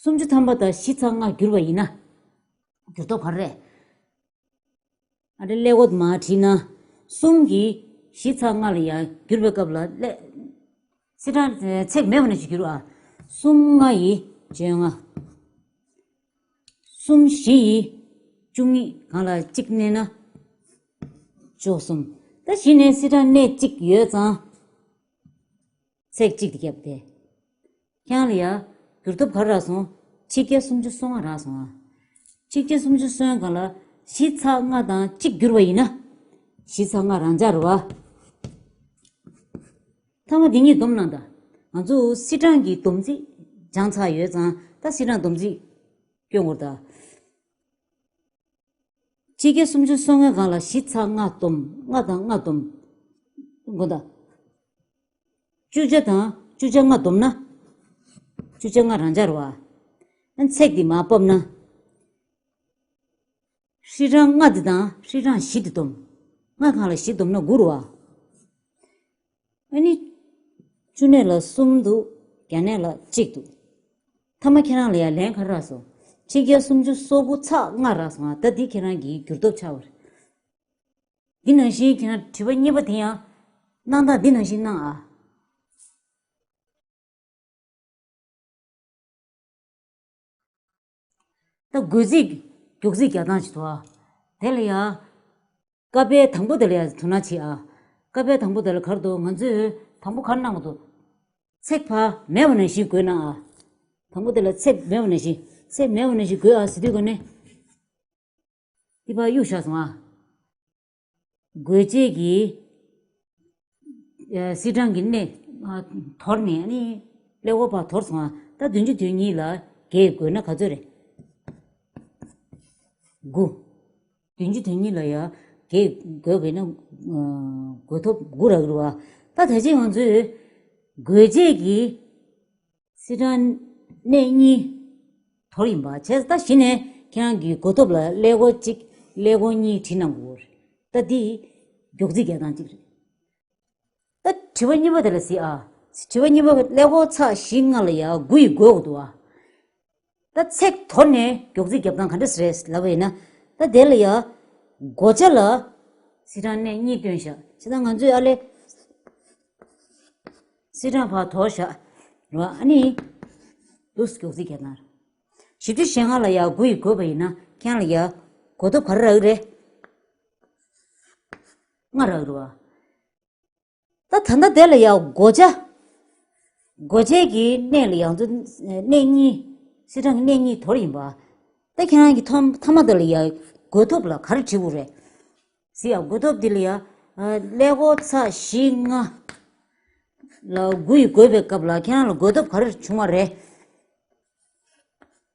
སུམ་ཅུ་ཐམ་པ་དང་བཞི་ཚེག་ལྔ་བསྒྱུར་བ་ཡིན་ན། བསྒྱུར་ཐོབ་ག་རེ་རེད། ཨ་རེ་ཀླད་ཀོར་མར་བྲིས་ན། གསུམ་གྱིས་བཞི་ཚེག་ལྔ་ལ་ཡང་བསྒྱུར་བའི་སྐབས་ལ་ཀླད། སིལ་གྲངས་ཚེག་མེད་པ་ནང་བཞིན་བསྒྱུར་བ། གསུམ་ལྔ་ཡི་བཅོ་ལྔ། གསུམ་བཞི་ཡི་བཅུ་གཉིས་སྒང་ལ་གཅིག་བསྣན་ན། བཅུ་གསུམ། ད་གཞི་ནས་སིལ་གྲངས་གནས་གཅིག་ཡོད་ཙང་། ཚེག་གཅིག་དེ་བརྒྱབ་སྟེ། ཁྱེད་རང་ལ་ཡ། བསྒྱུར་ཐོབ་ག་རེ་རག་སོང་། ཆིག་བརྒྱ་སུམ་ཅུ་སོ་ལྔ་རག་སོང་ཨ། ཆིག་བརྒྱ་སུམ་ཅུ་སོ་ལྔ་སྒང་ལ་བཞི་ཚེག་ལྔ་དང་གཅིག་བསྒྱུར་བ་ཡིན་ན། བཞི་ཚེག་ལྔ་རང་འཇགས་རེད་བ། མཐའ་མ་འདི་གཉིས་སྡོམ་གནང་དང་། ང་ཚོ་སིལ་གྲངས་ཀྱི་སྡོམ་རྩིས་སྦྱངས་ཚར་ཡོད་ཙང་ད་སིལ་གྲངས་སྡོམ་རྩིས་སྐྱོན་དགོས་ད། ཆིག་བརྒྱ་སུམ་ཅུ་སོ་ལྔའི་སྒང་ལ་བཞི་ཚེག་ལྔ་སྡོམ། ལྔ་དང་ལྔ་སྡོམ། དགོངས་དག་བཅུ་ཆ་དང་བཅུ་ཆ་ལྔ་སྡོམ་ན། བཅུ་ཆ་ལྔ་རང་འཇགས་རེད་བ། ཨ་ཚེག་འདི་མར་ཕབ་ན། ཧྲིལ་གྲངས་ལྔ་འདི་དང་ཧྲིལ་གྲངས་བཞི་འདི་སྡོམ། ལྔ་སྒང་ལ་བཞི་སྡོམ་ན་དགུ་རེད་བ། ཨ་ནི། བཅུ་གནས་ལ་གསུམ་འདུག་བརྒྱ་གནས་ལ་གཅིག་འདུག་མཐའ་མ་ཁྱེད་རང་ལ་ཡ་ལན་ག་རེ་རག་སོང་། ཆིག་བརྒྱ་སུམ་ཅུ་སོ་དགུ་ཚེག་ལྔ་རག་སོང་ཨ། ད་འདི་ཁྱེད་རང་གི་བསྒྱུར་ཐོབ་ཆགས་པ་རེད། འདི་ནང་བཞིན་ཁྱེད་རང་དྲི་བ་གཉིས་པ་དེ་ཡང་། གནང་སྟངས་འདི་ནང་བཞིན་གནང་ཨ། ད་བགོ་རྩིས། མགྱོགས་རྩིས་རྒྱག་སྟངས་ཅིག་འདུག་ཨ། དེ་ལ་ཡ། ཀ་པའི་དང་པོ་དེ་ལ་ཡ་དོ་སྣང་བྱེད་ཨ། ཀ་པའི་དང་པོ་དེ་ལ་ག་རེ་འདུག་ང་ཚོས་དང་པོ་ག་རེ་གནང་དགོས་འདུག་ཚེག་ཕར་མེད་པ་ནང་བཞིན་བགོས་གནང་ཨ། དང་པོ་དེ་ལ་ཚེག་མེད་པ་ནང་བཞིན། ཚེག་མེད་པ་ནང་བཞིན་བགོས་ཨ་ཟེར་དུས་ག་ནས། འདི་ཕར་གཡུག་བཞག་སོང་ཨ། བགོ་བྱེད་ཀྱི། ཨ། སིལ་གྲངས་ཀྱི་གནས། ཨ། དོར་ནས་ཨ་ནི། ཀླད་ཀོར་ཕར་དོར་སོང་ཨ། ད་བདུན་ཅུ་དོན་གཉིས་ལ་བརྒྱད་བགོས་ན་ག་ཚོད་རེད། དགུ། བདུན་ཅུ་དོན་གཉིས་ལ་ཡ་བརྒྱད་བགོས་པས་ན། ཨ། བགོས་ཐོབ་དགུ་རག་གི་རེད་བ། ད་ད་ཅི་ང་ཚོས་བགོ་བྱེད་ཀྱི་སིལ་གྲངས་གནས་གཉིས་དོར་ཡིན་པ་བྱས། ད་གཞི་ནས་ཁྱེད་རང་གི་བགོ་ཐོབ་ལ་ཀླད་ཀོར་གཅིག་ཀླད་ཀོར་གཉིས་བྲིས་གནང་དགོས་རེད། ད་འདི་མགྱོགས་རྩིས་རྒྱག་སྟངས་གཅིག་རེད། ད་དྲི་བ་གཉིས་པ་དེ་ལ་གཟིགས་ཨ། དྲི་བ་གཉིས་པ། ཀླད་ཀོར་ཚེག་བཞི་ལྔ་ལ་ཡ་དགུ་ཡིས་བགོ་དགོས་འདུག་ཨ། ད་ཚེག་དོར་ནས་མགྱོགས་རྩིས་རྒྱབ་སྟངས་ག་འདྲ་རེད་ལབ་པ་ཡིན་ན། ད་དེ་ལ་ཡ་བགོ་བྱ་ལ་སིལ་གྲངས་གནས་གཉིས་བཏོན་བཞག་བྱས་ཙང་ང་ཚོས་ཨ་ལས། སིལ་གྲངས་ཕར་དོར་བཞག་རེད་བ། ཨ་ནི། འདུག་སེ་མགྱོགས་རྩིས་རྒྱག་སྟངས་རེད། བཞི་བཅུ་ཞེ་ལྔ་ལ་ཡ་དགུ་ཡིས་བགོས་པ་ཡིན་ན་ཁྱེད་རང་ལ་ཡ་བགོ་ཐོབ་ག་རེ་རག་གི་རེད། ལྔ་རག་གི་རེད་བ། ད་ད་ལྟ་དེ་ལ་ཡ་བགོ་བྱ། བགོ་བྱེད་ཀྱི་གནས་ལ་ཡ་ང་ཚོ་གནས་གཉིས། སིལ་གྲངས་ཀྱི་གནས་གཉིས་དོར་ཡིན་པ། ད་ཁྱེད་རང་གི་ཐོག་མཐའ་མ་དེ་ལ་ཡ་བགོ་ཐོབ་ལ་ག་རེ་བྲིས་དགོས་རེད། གཟིགས་ཨ། བགོ་ཐོབ་འདི་ལ་ཡ། ཨ། ཀླད་ཀོར་ཚེག་བཞི་ལྔ་ལ་དགུ་ཡིས་བགོས་པའི་སྐབས་ལ་ཁྱེད་རང་ལ་བགོ་ཐོབ་ག་རེ་བྱུང་བ་རེད།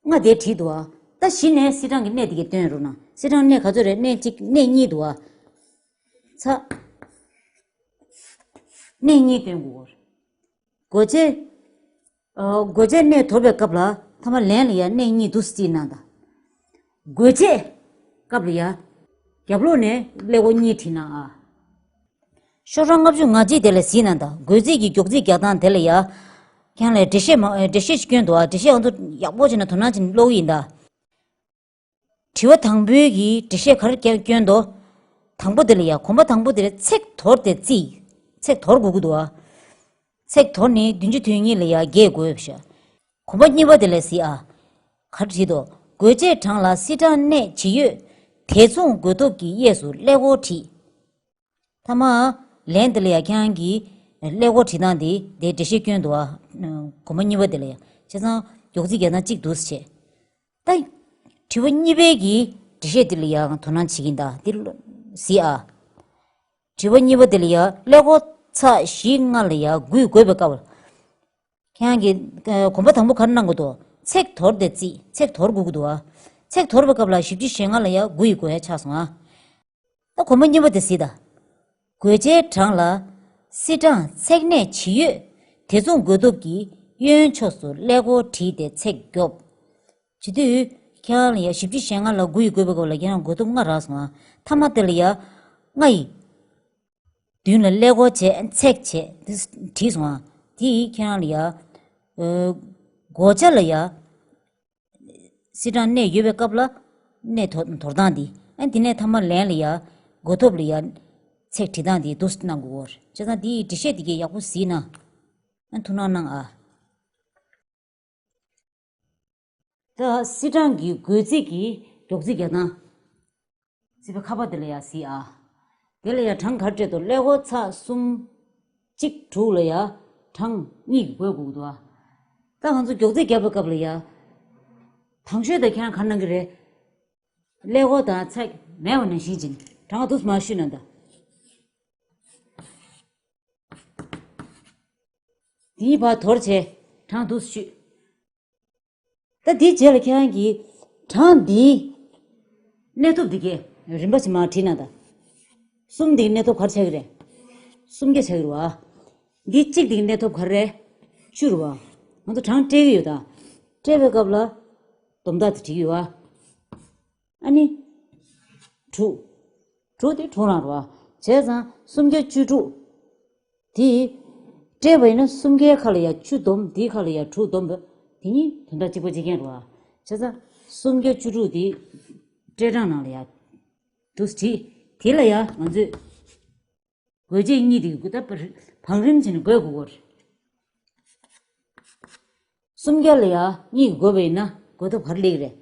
ལྔ་དེ་བྲིས་འདུག་ཨ། ད་གཞི་ནས་སིལ་གྲངས་ཀྱི་གནས་དེ་གའི་སྟོན་རོགས་གནང་། སིལ་གྲངས་གནས་ག་ཚོད་རེད། གནས་གཅིག་གནས་གཉིས་འདུག་ཨ། ཚ། གནས་གཉིས་སྟོན་དགོས། བགོ་བྱེད། ཨ། བགོ་བྱེད་གནས་དོར་བའི་སྐབས་ལ་ཐ་མ་ལན་ལ་ཡ་གནས་གཉིས་འདུག་སེ་བརྩིས་གནང་དང་། བགོ་བྱེད་སྐབས་ལ་ཡ། རྒྱབ་ལོགས་ནས་ཀླད་ཀོར་གཉིས་བྲིས་གནང་ཨ། ཤོག་གྲངས་ལྔ་བཅུ་ང་གཅིག་དེ་ལ་གཟིགས་གནང་དང་། བགོ་རྩིས་ཀྱི་མགྱོགས་རྩིས་རྒྱག་སྟངས་དེ་ལ་ཡ། ཁྱེད་རང་ལ་འགྲེལ་བཤད་མ་འགྲེལ་བཤད་ཞིག་བསྐྱོན་འདུག་ཨ། འགྲེལ་བཤད་ང་ཚོ་ཡག་པོ་བྱས་ནས་དོ་སྣང་བྱས་ནས་ཀློག་གི་ཡིན་ད། དྲི་བ་དང་པོའི་གི་འགྲེལ་བཤད་ག་རེ་བསྐྱོན་འདུག་དང་པོ་དེ་ལ་ཡ། གོམ་པ་དང་པོ་དེ་ལ་ཚེག་དོར་ཏེ་བརྩིས། ཚེག་དོར་དགོས་ཀྱི་འདུག་ཨ། ཚེག་དོར་ནི་བདུན་ཅུ་དོན་གཉིས་ལ་ཡ་བརྒྱད་དགོས་ཤག་གོམ་པ་གཉིས་པ་དེ་ལ་གཟིགས་ཨ། ག་རེ་བྲིས་འདུག་བགོ་བྱེད་གྲངས་ལ་སིལ་གྲངས་གནས་ཇི་ཡོད་དེ་མཚུངས་བགོ་ཐོབ་ཀྱི་གཡས་སུ་ཀླད་ཀོར་བྲིས། ཐ་མ། ལན་དེ་ལ་ཡ་ཁྱེད་རང་གིས་ཀླད་ཀོར་བྲིས་སྟངས་དེ་དེ་འགྲེལ་བཤད་བསྐྱོན་འདུག་ཨ། གོམ་པ་གཉིས་པ་དེ་ལ་ཡ། བྱས་ཙང་མགྱོགས་རྩིས་རྒྱག་སྟངས་གཅིག་འདུག་སེ་བྱས། ད། དྲི་བ་གཉིས་པའི་གི་འགྲེལ་བཤད་དེ་ལ་ཡ་དོ་སྣང་བྱེད་ཀྱིན་གདའ་དེ་གཟིགས་ཨ། དྲི་བ་གཉིས་པ་དེ་ལ་ཡ་ཀླད་ཀོར་ཚེག་བཞི་ལྔ་ལ་ཡ་དགུ་ཡི་བགོས་པའི་སྐབས། ཁྱེད་རང་གིས་ཨ་གོམ་པ་དང་པོ་ག་རེ་གནང་དགོས་འདུག་ཚེག་དོར་ཏེ་བརྩིས། ཚེག་དོར་དགོས་ཀྱི་འདུག་ཨ། ཚེག་དོར་བའི་སྐབས་ལ་བཞི་བཅུ་ཞེ་ལྔ་ལ་ཡ་དགུ་ཡི་བགོ་ཡ་ཆགས་སོང་ཨ། ད་གོམ་པ་གཉིས་པ་དེ་གཟིགས་དང་། བགོ་བྱེད་གྲངས་ལ་སིལ་གྲངས་ཚེག་གནས་ཇི་ཡོད་དེ་མཚུངས་བགོ་ཐོབ་ཀྱི་གཡོན་ཕྱོགས་སུ་ཀླད་ཀོར་བྲིས་ཏེ་ཚེག་རྒྱོབ། བྱེད་དུས། ཁྱེད་རང་ལ་ཡ་བཞི་བཅུ་ཞེ་ལྔ་ལ་དགུ་ཡི་བགོས་པའི་སྐབས་ལ་ཁྱེད་རང་བགོ་ཐོབ་ལྔ་རག་སོང་ཨ། ཐ་མ་དེ་ལ་ཡ། ལྔ་ཡི། མདུན་ལ་ཀླད་ཀོར་བྱས་ཚེག་བྱས་དེ་བྲིས་སོང་ཨ། དེ་ཡིས་ཁྱེད་རང་ལ་ཡ། ཨ། བགོ་བྱ་ལ་ཡ། སིལ་གྲངས་གནས་ཡོད་པའི་སྐབས་ལ། གནས་དོར་དོར་སྟངས་འདི། ཨ་ནི་དེ་ནས་ཐ་མ་ལན་ལ་ཡ། བགོ་ཐོབ་ལ་ཡ། ཚེག་བྲིས་སྟངས་འདི་འདུག་སེ་གནང་དགོས། བྱས་ཙང་འདིའི་འགྲེལ་བཤད་འདི་གས་ཡག་པོ་གཟིགས་ན། ཨ་ནི་ཐུགས་སྣང་གནང་ཨ། ད་སིལ་གྲངས་ཀྱི་བགོ་རྩིས་ཀྱི་མགྱོགས་རྩིས་རྒྱག་སྟངས། རྩིས་པའི་ཁ་པར་དེ་ལ་ཡ་གཟིགས་ཨ། དེ་ལ་ཡ་གྲངས་ག་རེ་སྤྲད་འདུག་ཀླད་ཀོར་ཚེག་གསུམ། གཅིག་དྲུག་ལ་ཡ་གྲངས་གཉིས་ཀྱི་བགོ་དགོས་ཀྱི་འདུག་ཨ། ད་ང་ཚོ་མགྱོགས་རྩིས་རྒྱག་པའི་སྐབས་ལ་ཡ། དང་ཤོས་དེ་ཁྱེད་རང་ག་རེ་གནང་གི་རེད། ཀླད་ཀོར་དང་ཚེག་མེད་པ་ནང་བཞིན་བྱས་ནས་གྲངས་འདུག་སེ་མར་བཤུས་གནང་དང་། དེའི་བར་དོར་བྱས་གྲངས་འདུག་སེ་བཤུས། ད་དེའི་རྗེས་ལ་ཁྱེད་རང་གིས་གྲངས་འདིའི་གནས་ཐོབ་འདི་གའི་རིམ་པ་བཞིན་མར་བྲིས་གནང་དང་། གསུམ་འདིའི་གནས་ཐོབ་ག་རེ་ཆགས་ཀྱི་རེད། སུམ་བརྒྱ་ཆགས་ཀྱི་རེད་བ། འདི་གཅིག་འདིའི་གནས་ཐོབ་ག་རེ་རེད། བཅུ་རེད་བ། ང་ཚོ་གྲངས་སྤྲད་ཀྱི་ཡོད་ད། སྤྲད་པའི་སྐབས་ལ། སྡོམ་རྟགས་དེ་བྲིས་ཀྱི་ཡོད་བ། ཨ་ནི། དྲུག་དྲུག་དེ་དྲུག་རང་རེད་བ། བྱས་ཙང་སུམ་བརྒྱ་བཅུ་དྲུག་དེ། སྤྲད་པ་ཡིན་ན་སུམ་བརྒྱའི་ཁ་ལ་ཡ་བཅུ་སྡོམ། དེའི་ཁ་ལ་ཡ་དྲུག་སྡོམ་པ། དེ་གཉིས་དོན་དག་གཅིག་པ་གཅིག་རྐྱང་རེད་བ། བྱས་ཙང་སུམ་བརྒྱ་བཅུ་དྲུག་དེ། སྤྲད་གྲངས་ནང་ལ་ཡ། འདུག་སེ་བྲིས། དེ་ལ་ཡ་ང་ཚོས། བགོ་བྱེད་གཉིས་དེ་ད་བར་བང་རིམ་བྱས་ནས་བགོ་དགོས་ཀྱི་རེད། སུམ་བརྒྱ་ལ་ཡ་གཉིས་བགོས་པ་ཡིན་ན་བགོ་ཐོབ་ག་རེ་སླེབས་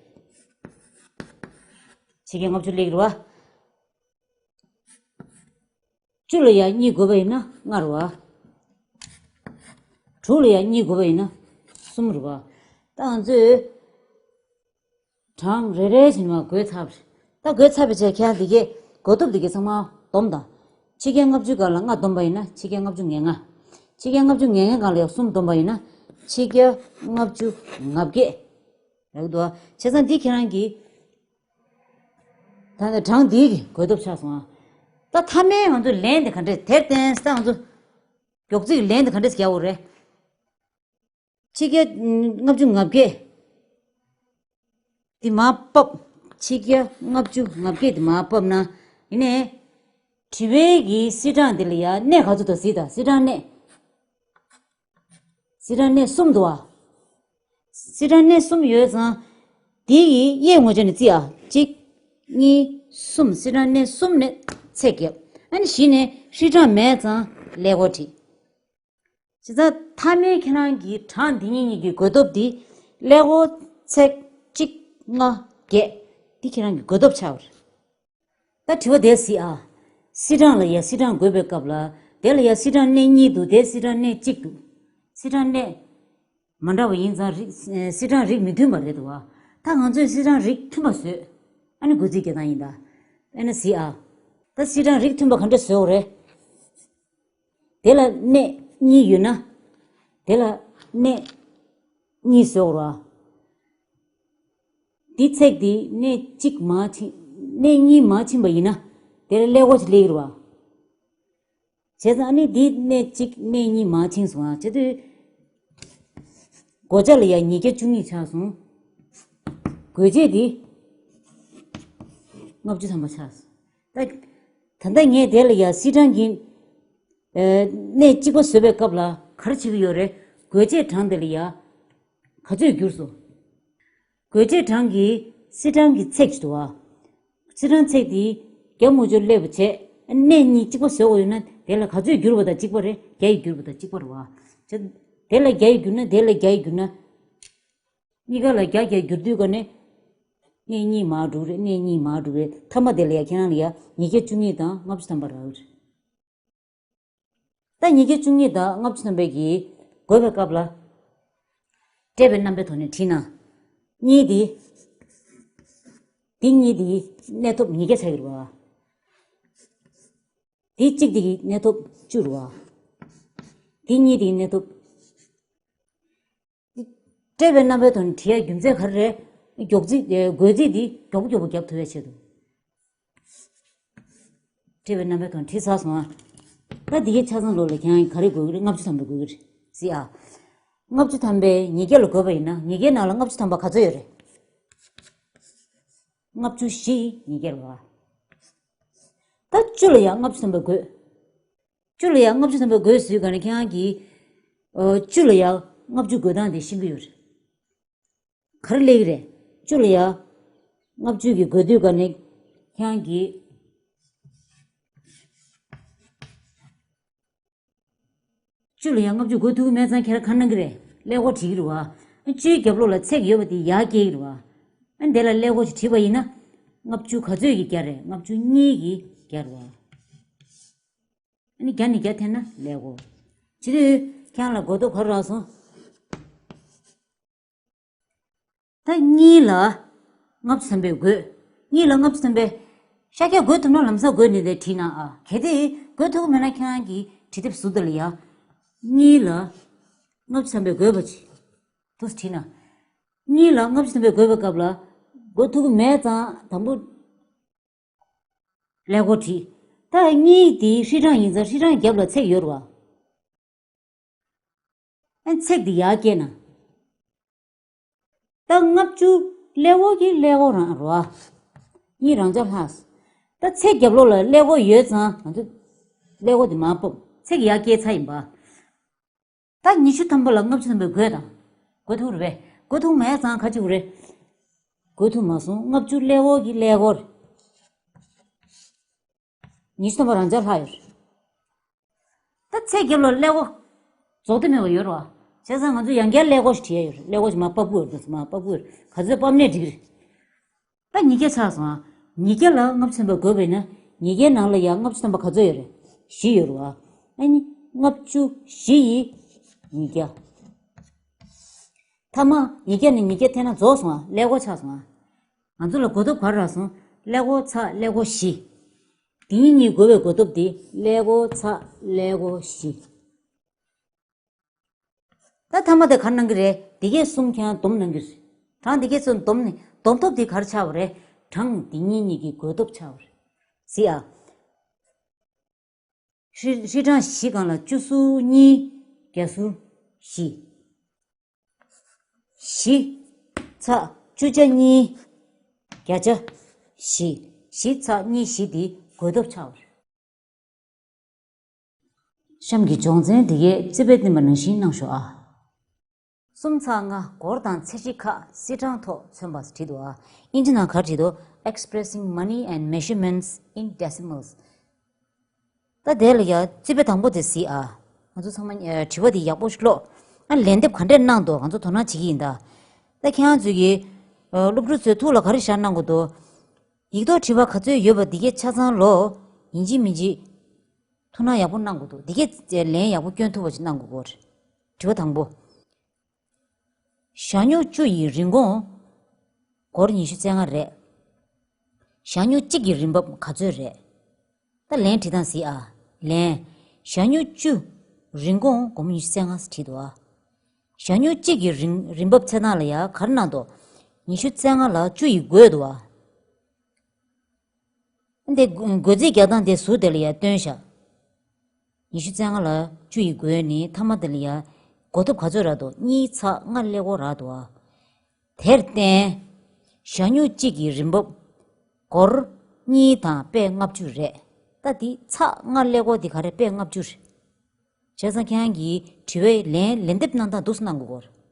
ཀྱི་རེད། ཕྱེད་བརྒྱ་ལྔ་བཅུ་སླེབས་ཀྱི་རེད་བ། བཅུ་ལ་ཡ་གཉིས་བགོས་པ་ཡིན་ན་ལྔ་རེད་བ། དྲུག་ལ་ཡ་གཉིས་བགོས་པ་ཡིན་ན་གསུམ་རེད་བ། ད་ང་ཚོས། གྲངས་རེ་རེ་བཞིན་མར་བགོས་ཚར་བ་རེད། ད་བགོས་ཚར་བའི་རྗེས་ཁྱེད་རང་འདི་གའི་བགོ་ཐོབ་འདི་གའི་ཚང་མ་སྡོམ་དང་། ཕྱེད་བརྒྱ་ལྔ་བཅུ་སྒང་ལ་ལྔ་སྡོམ་པ་ཡིན་ན་ཕྱེད་བརྒྱ་ལྔ་བཅུ་ང་ལྔ། ཕྱེད་བརྒྱ་ལྔ་བཅུ་ང་ལྔའི་སྒང་ལ་ཡང་གསུམ་སྡོམ་པ་ཡིན་ན་ཕྱེད་བརྒྱ་ལྔ་བཅུ་ང་བརྒྱད། རེད་འདུག་བྱས་ཙང་འདི་ཁྱེད་རང་གིས། ད་ནི་གྲངས་འདིའི་གི་བགོ་ཐོབ་ཆགས་སོང་ཨ། ད་མཐའ་མའི་ང་ཚོ་ལན་དེ་ག་འདྲས་དེར་བརྟེན་ད་ང་ཚོ། མགྱོགས་རྩིས་ཀྱི་ལན་དེ་ག་འདྲས་རྒྱག་དགོས་རེད། ཕྱེད་བརྒྱ་ལྔ་བཅུ་ང་བརྒྱད། འདི་མར་ཕབ། ཕྱེད་བརྒྱ་ལྔ་བཅུ་ང་བརྒྱད་འདི་མར་ཕབ་ན། ཡིན་ནའི། དྲི་བའི་གི་སིལ་གྲངས་འདི་ལ་ཡ་གནས་ག་ཚོད་འདུག་གཟིགས་དང་། སིལ་གྲངས་གནས། སིལ་གྲངས་གནས་གསུམ་འདུག་ཨ། སིལ་གྲངས་གནས་གསུམ་ཡོད་ཙང་། འདི་ཡི་གཡས་ངོས་ཕྱོགས་ནས་བརྩིས་ཨ། གཅིག་གཉིས། གསུམ། སིལ་གྲངས་གནས་གསུམ་ནས་ཚེག་བརྒྱབ། ཨ་ནི་གཞི་ནས་སིལ་གྲངས་མེད་ཙང་ཀླད་ཀོར་བྲིས། བྱས་ཙང་མཐའ་མའི་ཁྱེད་རང་གི་གྲངས་འདི་གཉིས་གཉིས་ཀྱི་བགོ་ཐོབ་འདི་ཀླད་ཀོར་ཚེག་གཅིག་ལྔ་བརྒྱད། འདི་ཁྱེད་རང་གི་བགོ་ཐོབ་ཆགས་པ་རེད། ད་དྲི་བ་དེ་གཟིགས་ཨ། སིལ་གྲངས་ལ་ཡ་སིལ་གྲངས་བགོས་པའི་སྐབས་ལ། དེ་ལ་ཡ་སིལ་གྲངས་གནས་གཉིས་འདུག་དེ་སིལ་གྲངས་གནས་གཅིག་འདུག་སིལ་གྲངས་གནས་མ་འདྲ་བ་ཡིན་ཙང་རིགས། སིལ་གྲངས་རིགས་མི་མཐུན་པ་རེད་འདུག་བ། ད་ང་ཚོས་སིལ་གྲངས་རིགས་མཐུན་པ་བཟོས། ཨ་ནི་བགོ་རྩིས་རྒྱག་སྟངས་ཡིན་ད། དཔེར་ན་གཟིགས་ཨ། ད་སིལ་གྲངས་རིགས་མཐུན་པ་ག་འདྲ་བཟོས་དགོས་རེད། དེ་ལ་གནས་གཉིས་ཡོད་ན། དེ་ལ་གནས་གཉིས་བཟོས་དགོས་རེད་བ། འདི་ཚེག་འདི་གནས་གཅིག་མར་ཕྱིན། གནས་གཉིས་མར་ཕྱིན་པ་ཡིན་ན་དེ་ལ་ཀླད་ཀོར་ཅིག་སླེབས་ཀྱི་རེད་བ། བྱས་ཙང་ཨ་ནི་འདི་གནས་གཅིག་གནས་གཉིས་མར་ཕྱིན་སོང་ཨ། བྱས་དུས་བགོ་བྱ་ལ་ཡ་ཉིས་བརྒྱ་བཅུ་གཉིས་ཆགས་སོང་། བགོ་བྱེད་འདི་ལྔ་བཅུ་ཐམ་པ་ཆགས་སོང་། ད་ད་ལྟ་ངས་དེ་ལ་ཡ་སིལ་གྲངས་ཀྱི་ཨ་གནས་གཅིག་པ་བཟོས་པའི་སྐབས་ལ་ག་རེ་བྱེད་ཀྱི་ཡོད་རེད། བགོ་བྱེད་གྲངས་དེ་ལ་ཡ་ག་ཚོད་བསྒྱུར་སོང་། བགོ་བྱེད་གྲངས་ཀྱི་སིལ་གྲངས་ཀྱི་ཚེག་ཅིག་འདུག་བ། སིལ་གྲངས་ཚེག་དེ་བརྒྱ་མུ་ཅོར་སླེབས་པ་བྱས། གནས་གཉིས་གཅིག་པ་བཟོ་དགོས་ཡོད་ན་དེ་ལ་ག་ཚོད་བསྒྱུར་བ་དང་གཅིག་པ་རེད། བརྒྱ་ཡིས་བསྒྱུར་བ་དང་གཅིག་པ་རེད་བ། བྱས་དེ་ལ་བརྒྱ་ཡིས་བསྒྱུར་ན་དེ་ལ་བརྒྱ་ཡིས་བསྒྱུར་ན། གཉིས་ཀ་ལ་བརྒྱ་བརྒྱ་བསྒྱུར་དུས་ཀ་ནས་གནས་གཉིས་མར་འགྲོ་རེད། གནས་གཉིས་མར་འགྲོ་རེད། མཐའ་མ་དེ་ལ་ཡ་ཁྱེད་རང་ལ་ཡ་ཉིས་བརྒྱ་བཅུ་གཉིས་དང་ལྔ་བཅུ་ཐམ་པ་རག་གི་རེད། ད་ཉིས་བརྒྱ་བཅུ་གཉིས་དང་ལྔ་བཅུ་ཐམ་པའི་གི་བགོས་པའི་སྐབས་ལ། བཀྲལ་བའི་རྣམ་པའི་ཐོག་ནས་བྲིས་ན། གཉིས་འདི། འདི་གཉིས་འདི་གནས་ཐོབ་ཉིས་བརྒྱ་ཆགས་ཀྱི་རེད་བ། འདི་གཅིག་འདི་གི་གནས་ཐོབ་བཅུ་རེད་བ། འདི་གཉིས་འདི་གི་གནས་ཐོབ། བཀྲལ་བའི་རྣམ་པའི་ཐོག་ནས་བྲིས་ཡ་རྒྱུ་མཚན་ག་རེ་རེད། མགྱོགས་རྩིས་ཨེ་བགོད་རྩིས་འདི་མགྱོགས་པོ་མགྱོགས་པོ་བརྒྱབ་ཐུབ་ཡ་ཆེད་དུ། བཀྲལ་བའི་རྣམ་པའི་ཐོག་ནས་བྲིས་ཚར་སོང་ཨ། ད་འདི་གའི་ཆ་ཚང་ལོགས་ལ་ཁྱེད་རང་གིས་ག་རེ་བགོད་ཀྱི་རེད། ལྔ་བཅུ་ཐམ་པ་བགོད་ཀྱི་རེད། གཟིགས་ཨ། ལྔ་བཅུ་ཐམ་པས་ཉིས་བརྒྱ་ལ་བགོས་པ་ཡིན་ན་ཉིས་བརྒྱའི་ནང་ལ་ལྔ་བཅུ་ཐམ་པ་ག་ཚོད་ཡོད་རེད། ལྔ་བཅུ་བཞི་ཡིས་ཉིས་བརྒྱ་རེད་བ། ད་བཅུ་ལ་ཡང་ལྔ་བཅུ་ཐམ་པ་བགོས། བཅུ་ལ་ཡང་ལྔ་བཅུ་ཐམ་པ་བགོས་ཟེར་ག་ནས་ཁྱེད་རང་གིས། ཨོ། བཅུ་ལ་ཡང་ལྔ་བཅུ་བགོས་སྟངས་དེ་ཤེས་ཀྱི་ཡོད་རེད། ག་རེ་སླེབས་ཀྱི་རེད། བཅུ་ལ་ཡང་ལྔ་བཅུ་གི་བགོས་དུས་ག་ནས་ཁྱེད་རང་གིས། བཅུ་ལ་ཡང་ལྔ་བཅུ་བགོས་ཐུབ་ཀྱི་མེད་ཙང་ཁྱེད་རང་ག་རེ་གནང་གི་རེད། ཀླད་ཀོར་བྲིས་ཀྱི་རེད་བ། བཅུའི་རྒྱབ་ལོགས་ལ་ཚེག་ཡོད་པ་དེ་ཡར་སྐྱེལ་གྱི་རེད་བ། ཨ་ནི་དེ་ལ་ཀླད་ཀོར་ཞིག་བྲིས་པ་ཡིན་ན། ལྔ་བཅུ་ག་ཚོད་ཀྱི་བརྒྱ་རེད། ལྔ་བཅུ་གཉིས་ཀྱི་བརྒྱ་རེད་བ། ཨ་ནི་བརྒྱ་ནས་བརྒྱ་འཐེན་ན་ཀླད་ཀོར། བྱེད་དུས་ཁྱེད་རང་ལ་གོ་རྟོགས་ག་རེ་རག་སོང་། ད་གཉིས་ལ་ལྔ་བཅུ་ཐམ་པས་བགོས། གཉིས་ལ་ལྔ་བཅུ་ཐམ་པས། ཤར་རྒྱག་བགོས་ཐུབ་ན་ལམ་སང་བགོས་ནས་དེ་བྲིས་ན་ཨ། གལ་ཏེ་བགོས་ཐུབ་ཀྱི་མེད་ན་ཁྱེད་རང་གིས་བྲིས་དེབ་ཟུར་དེ་ལ་ཡ། གཉིས་ལ་ལྔ་བཅུ་ཐམ་པས་བགོས་པ་ཅིག་དུ་བྲིས་ན། གཉིས་ལ་ལྔ་བཅུ་ཐམ་པས་བགོས་པའི་སྐབས་ལ་བགོས་ཐུབ་ཀྱི་མེད་ཙང་དང་པོ་ཀླད་ཀོར་བྲིས། ད་གཉིས་དེ་ཧྲིལ་གྲངས་ཡིན་ཙང་ཧྲིལ་གྲངས་རྒྱབ་ལ་ཚེག་ཡོད་རེད་བ། ཨ་ཚེག་འདི་ཡར་སྐྱེལ་ན། ད་ལྔ་བཅུ་ཀླད་ཀོར་གྱི་ཀླད་ཀོར་རང་རེད་བ། གཉིས་རང་འཇགས་ལྷག་ད་ཚེག་རྒྱབ་ལོགས་ལ་ཀླད་ཀོར་ཡོད་ཙང་ང་ཚོ་ཀླད་ཀོར་འདི་མར་ཕབ། ཚེག་ཡར་སྐྱེལ་ཚར་ཡིན་པ། ད་ཉི་ཤུ་ཐམ་པ་ལ་ལྔ་བཅུ་ཐམ་པས་བགོས་དང་། བགོས་ཐུབ་རེད་པས། བགོས་ཐུབ་མེད་ཙང་ག་ཅིག་རེད། བགོས་ཐུབ་མ་སོང་། ལྔ་བཅུ་ཀླད་ཀོར་གྱི་ཀླད་ཀོར། ཉི་ཤུ་ཐམ་པ་རང་འཇགས་ལྷག་ཡོད་རེད། ད་ཚེག་རྒྱབ་ལ་ཀླད་ཀོར་རྫོགས་དུས་མེད་པ་ཡོད་རེད་བ། བྱས་ཙང་ང་ཚོ་ཡང་བསྐྱར་ཀླད་ཀོར་ཞིག་བྲིས་ཡ་ཡོད་རེད། ཀླད་ཀོར་ཞིག་མར་ཕབ་དགོས་རེད། མར་ཕབ་དགོས་རེད། ག་ཚོད་ཕབ་ནའི་འགྲིག་གི་རེད། ད་ཉིས་བརྒྱ་ཆགས་སོང་ཨ། ཉིས་བརྒྱ་ལ་ལྔ་བཅུ་ཐམ་པ་བགོས་པ་ཡིན་ན་ཉིས་བརྒྱའི་ནང་ལ་ཡང་ལྔ་བཅུ་ཐམ་པ་ག་ཚོད་ཡོད་རེད། བཞི་ཡོད་རེད་བ། ཨ་ནི་ལྔ་བཅུ་བཞི་ཡིས་ཉིས་བརྒྱ། མཐའ་མ་ཉིས་བརྒྱ་ནས་ཉིས་བརྒྱ་འཐེན་ན་རྫོགས་སོང་ཨ། ཀླད་ཀོར་ཆགས་སོང་ཨ། ང་ཚོ་ལ་གོ་ཐོབ་ག་རེ་རག་སོང་། ཀླད་ཀོར་ཚེག་ཀླད་ཀོར་བཞི། དེ་གཉིས་བགོས་པའི་གོ་ཐོབ་དེ་ཀླད་ཀོར་ཚེག་ཀླད་ཀོར་བཞི། ད་མཐའ་མ་དེ་ག་རེ་གནང་གི་རེད། འདི་གས་གསུམ་ཁྱེད་རང་བསྡོམས་གནང་གི་རེད། གྲངས་འདི་གས་ཚོ་བསྡོམས་ནས་བསྡོམས་ཐོབ་དེ་ག་རེ་ཆགས་པ་རེད། གྲངས་འདི་གཉིས་གཉིས་ཀྱི་བགོས་ཐོབ་ཆགས་པ་རེད། གཟིགས་ཨ། ཧྲིལ་ཧྲིལ་གྲངས་བཞི་སྒང་ལ་བཅུ་ཟུར་གཉིས། བརྒྱ་ཟུར་བཞི། བཞི་ཚེག་བཅུ་ཆ་གཉིས། བརྒྱ་ཆ་བཞི། བཞི་ཚེག་གཉིས་བཞི་འདི་བགོས་ཐོབ་ཆགས་པ་རེད། གཤམ་གྱི་སྦྱོང་ཚན་འདི་གའི་རྩིས་དཔེ་བསྟན་པ་ནང་བཞིན་གནང་ཤོག་ཨ། གསུམ་ཚེག་ལྔ་སྒོར་དང་ཚད་གཞི་ཁག་སིལ་གྲངས་ཐོག་མཚོན་པ་བྲིས་འདུག་ཨ། ཨིན་ཇི་ནང་ག་རེ་བྲིས་འདུག Expressing money and measurements in decimals། ད་དེ་ལ་ཡ་རྩིས་དཔེ་དང་པོ་དེ་གཟིགས་ཨ། ང་ཚོ་ཚང་མ་ཨ་དྲི་བ་དེ་ཡག་པོ་ཞིག་ཀློག་ཨ། ལན་འདེབས་ག་འདྲས་གནང་འདུག་ང་ཚོ་དོ་སྣང་བྱེད་ཀྱི་ཡིན་ད། ད་ཁྱེད་རང་ཚོས་ཀྱི་ཨ་སློབ་ཕྲུག་ཚོས་ཐུགས་ལ་ག་རེ་བཞག་གནང་དགོས་འདུག་ཡིག་ཐོག་དྲི་བ་ག་ཚོད་ཡོད་པ་འདི་གས་ཆ་ཚང་ལོ། ཡིན་གཅིག་མིན་གཅིག་ཐུགས་སྣང་ཡག་པོ་གནང་དགོས་འདུག་འདི་གས་ལན་ཡག་པོ་སྐྱོན་ཐུབ་པ་ཞིག་གནང་དགོས་ཀྱི་རེད། དྲི་བ་དང་པོ། ཞ་སྨྱུག་བཅུ་ཡི་རིན་གོང་སྒོར་ཉི་ཤུ་རྩ་ལྔ་རེད། ཞ་སྨྱུག་གཅིག་གི་རིན་འབབ་ག་ཚོད་རེད། ད་ལན་བྲིས་སྟངས་གཟིགས་ཨ། ལན། ཞ་སྨྱུག་བཅུ་རིན་གོང་སྒོར་མོ་ཉི་ཤུ་རྩ་ལྔ་ཟེར་བྲིས་འདུག་ཨ། ཞ་སྨྱུག་གཅིག་གི་རིན་རིན་འབབ་ཚད་སྟངས་ལ་ཡ་ག་རེ་གནང་འདུག་ཉི་ཤུ་རྩ་ལྔ་ལ་བཅུ་ཡིས་བགོས་འདུག་བ། འདི་བགོ་རྩིས་རྒྱག་སྟངས་དེ་ཟུར་དེ་ལ་ཡང་སྟོན་བཞག་ཉི་ཤུ་རྩ་ལྔ་ལ་བཅུ་ཡིས་བགོས་ནས་མཐའ་མ་དེ་ལ་ཡང་བགོ་ཐོབ་ག་ཚོད་རག་འདུག་གཉིས་ཚེག་ལྔ་ཀླད་ཀོར་རག་འདུག་བ། དེར་བརྟེན། ཞ་སྨྱུག་གཅིག་གི་རིན་འབབ་སྒོར་གཉིས་དང་པད་ལྔ་བཅུ་རེད། ད་འདི་ཚེག་ལྔ་ཀླད་ཀོར་འདི་ག་རེ་པད་ལྔ་བཅུ་རེད། བྱས་ཙང་ཁྱེད་རང་གིས་དྲི་བའི་ལན་ལན་འདེབས་གནང་སྟངས་འདུག་སེ་གནང་དགོས་སྐོར།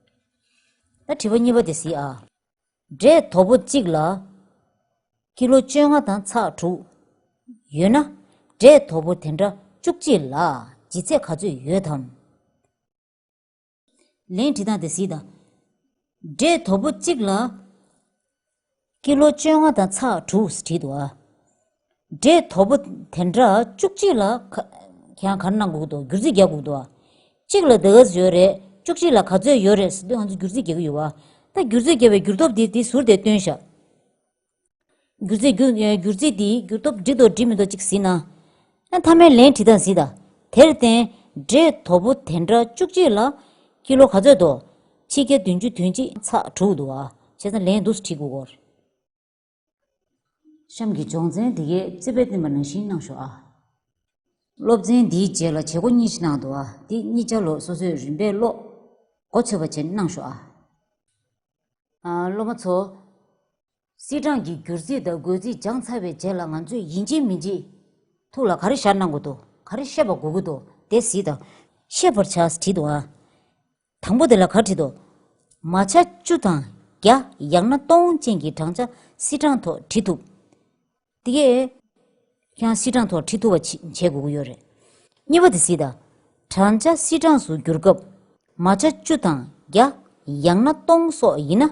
ད་དྲི་བ་གཉིས་པ་དེ་གཟིགས་ཨ། འབྲས་དོ་པོ་གཅིག་ལ་ཀི་ལོ་བཅོ་ལྔ་དང་ཚེག་དྲུག་ཡོད་ན། འབྲས་དོ་པོ་དེ་འདྲ་བཅུ་གཅིག་ལ་ལྗིད་ཚད་ག་ཚོད་ཡོད་དམ། ལན་དྲིས་སྟངས་དེ་གཟིགས་དང་། འབྲས་དོ་པོ་གཅིག་ལ་ཀི་ལོ་བཅོ་ལྔ་དང་ཚེག་དྲུག་བྲིས་འདུག་ཨ། འབྲས་དོ་པོ་དེ་འདྲ་བཅུ་གཅིག་ལ་ཁ་ཁྱེད་རང་ག་རེ་གནང་དགོས་ཀྱི་འདུག་སྒྱུར་རྩིས་རྒྱག་དགོས་ཀྱི་འདུག་ཨ། གཅིག་ལ་དེ་ག་ཚོད་ཡོད་རེད། བཅུ་གཅིག་ལ་ག་ཚོད་ཡོད་རེད་ཟེར་དུས་ང་ཚོ་སྒྱུར་རྩིས་རྒྱག་གི་ཡོད་བ། ད་སྒྱུར་རྩིས་རྒྱག་པའི་སྒྱུར་སྟོབས་དེ་དེ་ཟུར་དེ་སྟོན་བཞག་སྒྱུར་རྩིས་སྒྱུར་སྒྱུར་རྩིས་འདི་སྒྱུར་སྟོབས་འགྲིག་དང་འགྲིག་མི་འདུག་ཅིག་གཟིགས་ན། ཨ་མཐའ་མའི་ལན་བྲིས་སྟངས་གཟིགས་དང་། དེར་བརྟེན། འབྲས་དོ་པོ་དེ་འདྲ་བཅུ་གཅིག་ལ་ཀི་ལོ་ག་ཚོད་འདུག་ཆིག་བརྒྱ་བདུན་ཅུ་དོན་གཅིག་ཚེག་དྲུག་འདུག་ཨ། བྱས་ཙང་ལན་འདུག་སེ་བྲིས་དགོས་སྐོར། གཤམ་གྱི་སྦྱོང་ཚན་འདི་གའི་རྩིས་དཔེ་བསྟན་པ་ནང་བཞིན་གནང་ཤོག་ཨ། སློབ་ཚན་འདིའི་རྗེས་ལ་བྱེད་སྒོ་གཉིས་ཤིག་གནང་འདུག་ཨ། འདི་གཉིས་ཆ་ལོ་སོ་སོས་རིམ་པས་ཀློག་མགོ་ཚོད་པ་བྱས་གནང་ཤོག་ཨ། ཨ་སློབ་མ་ཚོ། སིལ་གྲངས་ཀྱི་སྒྱུར་རྩིས་དང་བགོ་རྩིས་སྦྱངས་ཚར་བའི་རྗེས་ལ་ང་ཚོས་ཡིན་གཅིག་མིན་གཅིག་ཐུགས་ལ་ག་རེ་ཤར་གནང་དགོས་འདུག་ག་རེ་ཤེས་པ་དགོས་ཀྱི་འདུག་དེ་གཟིགས་དང་། ཤེས་པར་བྱ་བྲིས་འདུག་ཨ། དང་པོ་དེ་ལ་ག་བྲིས་འདུག་མ་ཆ་བཅུ་དང་བརྒྱ་ཡང་ན་སྟོང་ཅན་གྱི་བགྲང་བྱ་སིལ་གྲངས་ཐོག་བྲིས་ཐུབ། དེ་གས། ཁྱེད་རང་སིལ་གྲངས་ཐོག་བྲིས་ཐུབ་པ་བྱེད་དགོས་ཀྱི་ཡོད་རེད། གཉིས་པ་དེ་གཟིགས་དང་། བགྲང་བྱ་སིལ་གྲངས་སུ་བསྒྱུར་སྐབས། མ་ཆ་བཅུ་དང་བརྒྱ་ཡང་ན་སྟོང་སོགས་ཡིན་ན།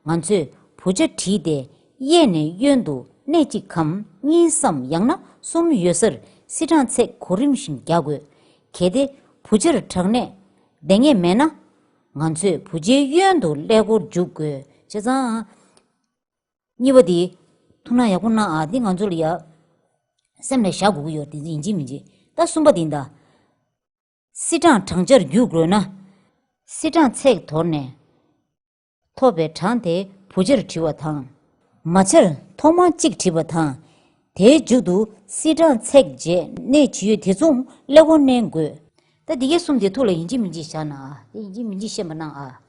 ང་ཚོས་བུ་ཆ་བྲིས་ཏེ་གཡས་ནས་གཡོན་དུ་གནས་གཅིག་གམ་གཉིས་སམ་ཡང་ན་གསུམ་ཡོད་སར་སིལ་གྲངས་ཚེག་གོ་རིམ་བཞིན་རྒྱག་དགོས། གལ་ཏེ་བུ་ཆར་གྲངས་གནས་ལྡང་ངེས་མེད་ན། ང་ཚོས་བུ་ཆའི་གཡོན་དུ་ཀླད་ཀོར་འཇུག་དགོས། བྱས་ཙང་། གཉིས་པ་འདི། ཐུགས་སྣང་ཡག་པོ་གནང་ཨ། འདི་ང་ཚོ་ལ་ཡ། སེམས་ལ་བཞག་དགོས་ཀྱི་ཡོད་དེ་ཡིན་གཅིག་མིན་གཅིག་ད་གསུམ་པ་འདི་ད། སིལ་གྲངས་བགྲང་བྱར་བསྒྱུར་དགོས་ན། སིལ་གྲངས་ཚེག་དོར་ནས། ཐོབ་པའི་གྲངས་དེ་བུ་ཆར་བྲི་བ་དང་། མ་ཆར་ཐོག་མར་གཅིག་བྲི་བ་དང་། དེའི་མཇུག་ཏུ་སིལ་གྲངས་ཚེག་རྗེས་གནས་ཇི་ཡོད་དེ་མཚུངས་ཀླད་ཀོར་བསྣན་དགོས། ད་འདི་གའི་གསུམ་དེ་ཐུགས་ལ་ཡིན་གཅིག་མིན་གཅིག་བཞག་ན་ཨ། དེ་ཡིན་གཅིག་མིན་གཅིག་ཤེས་པ་གནང་ཨ།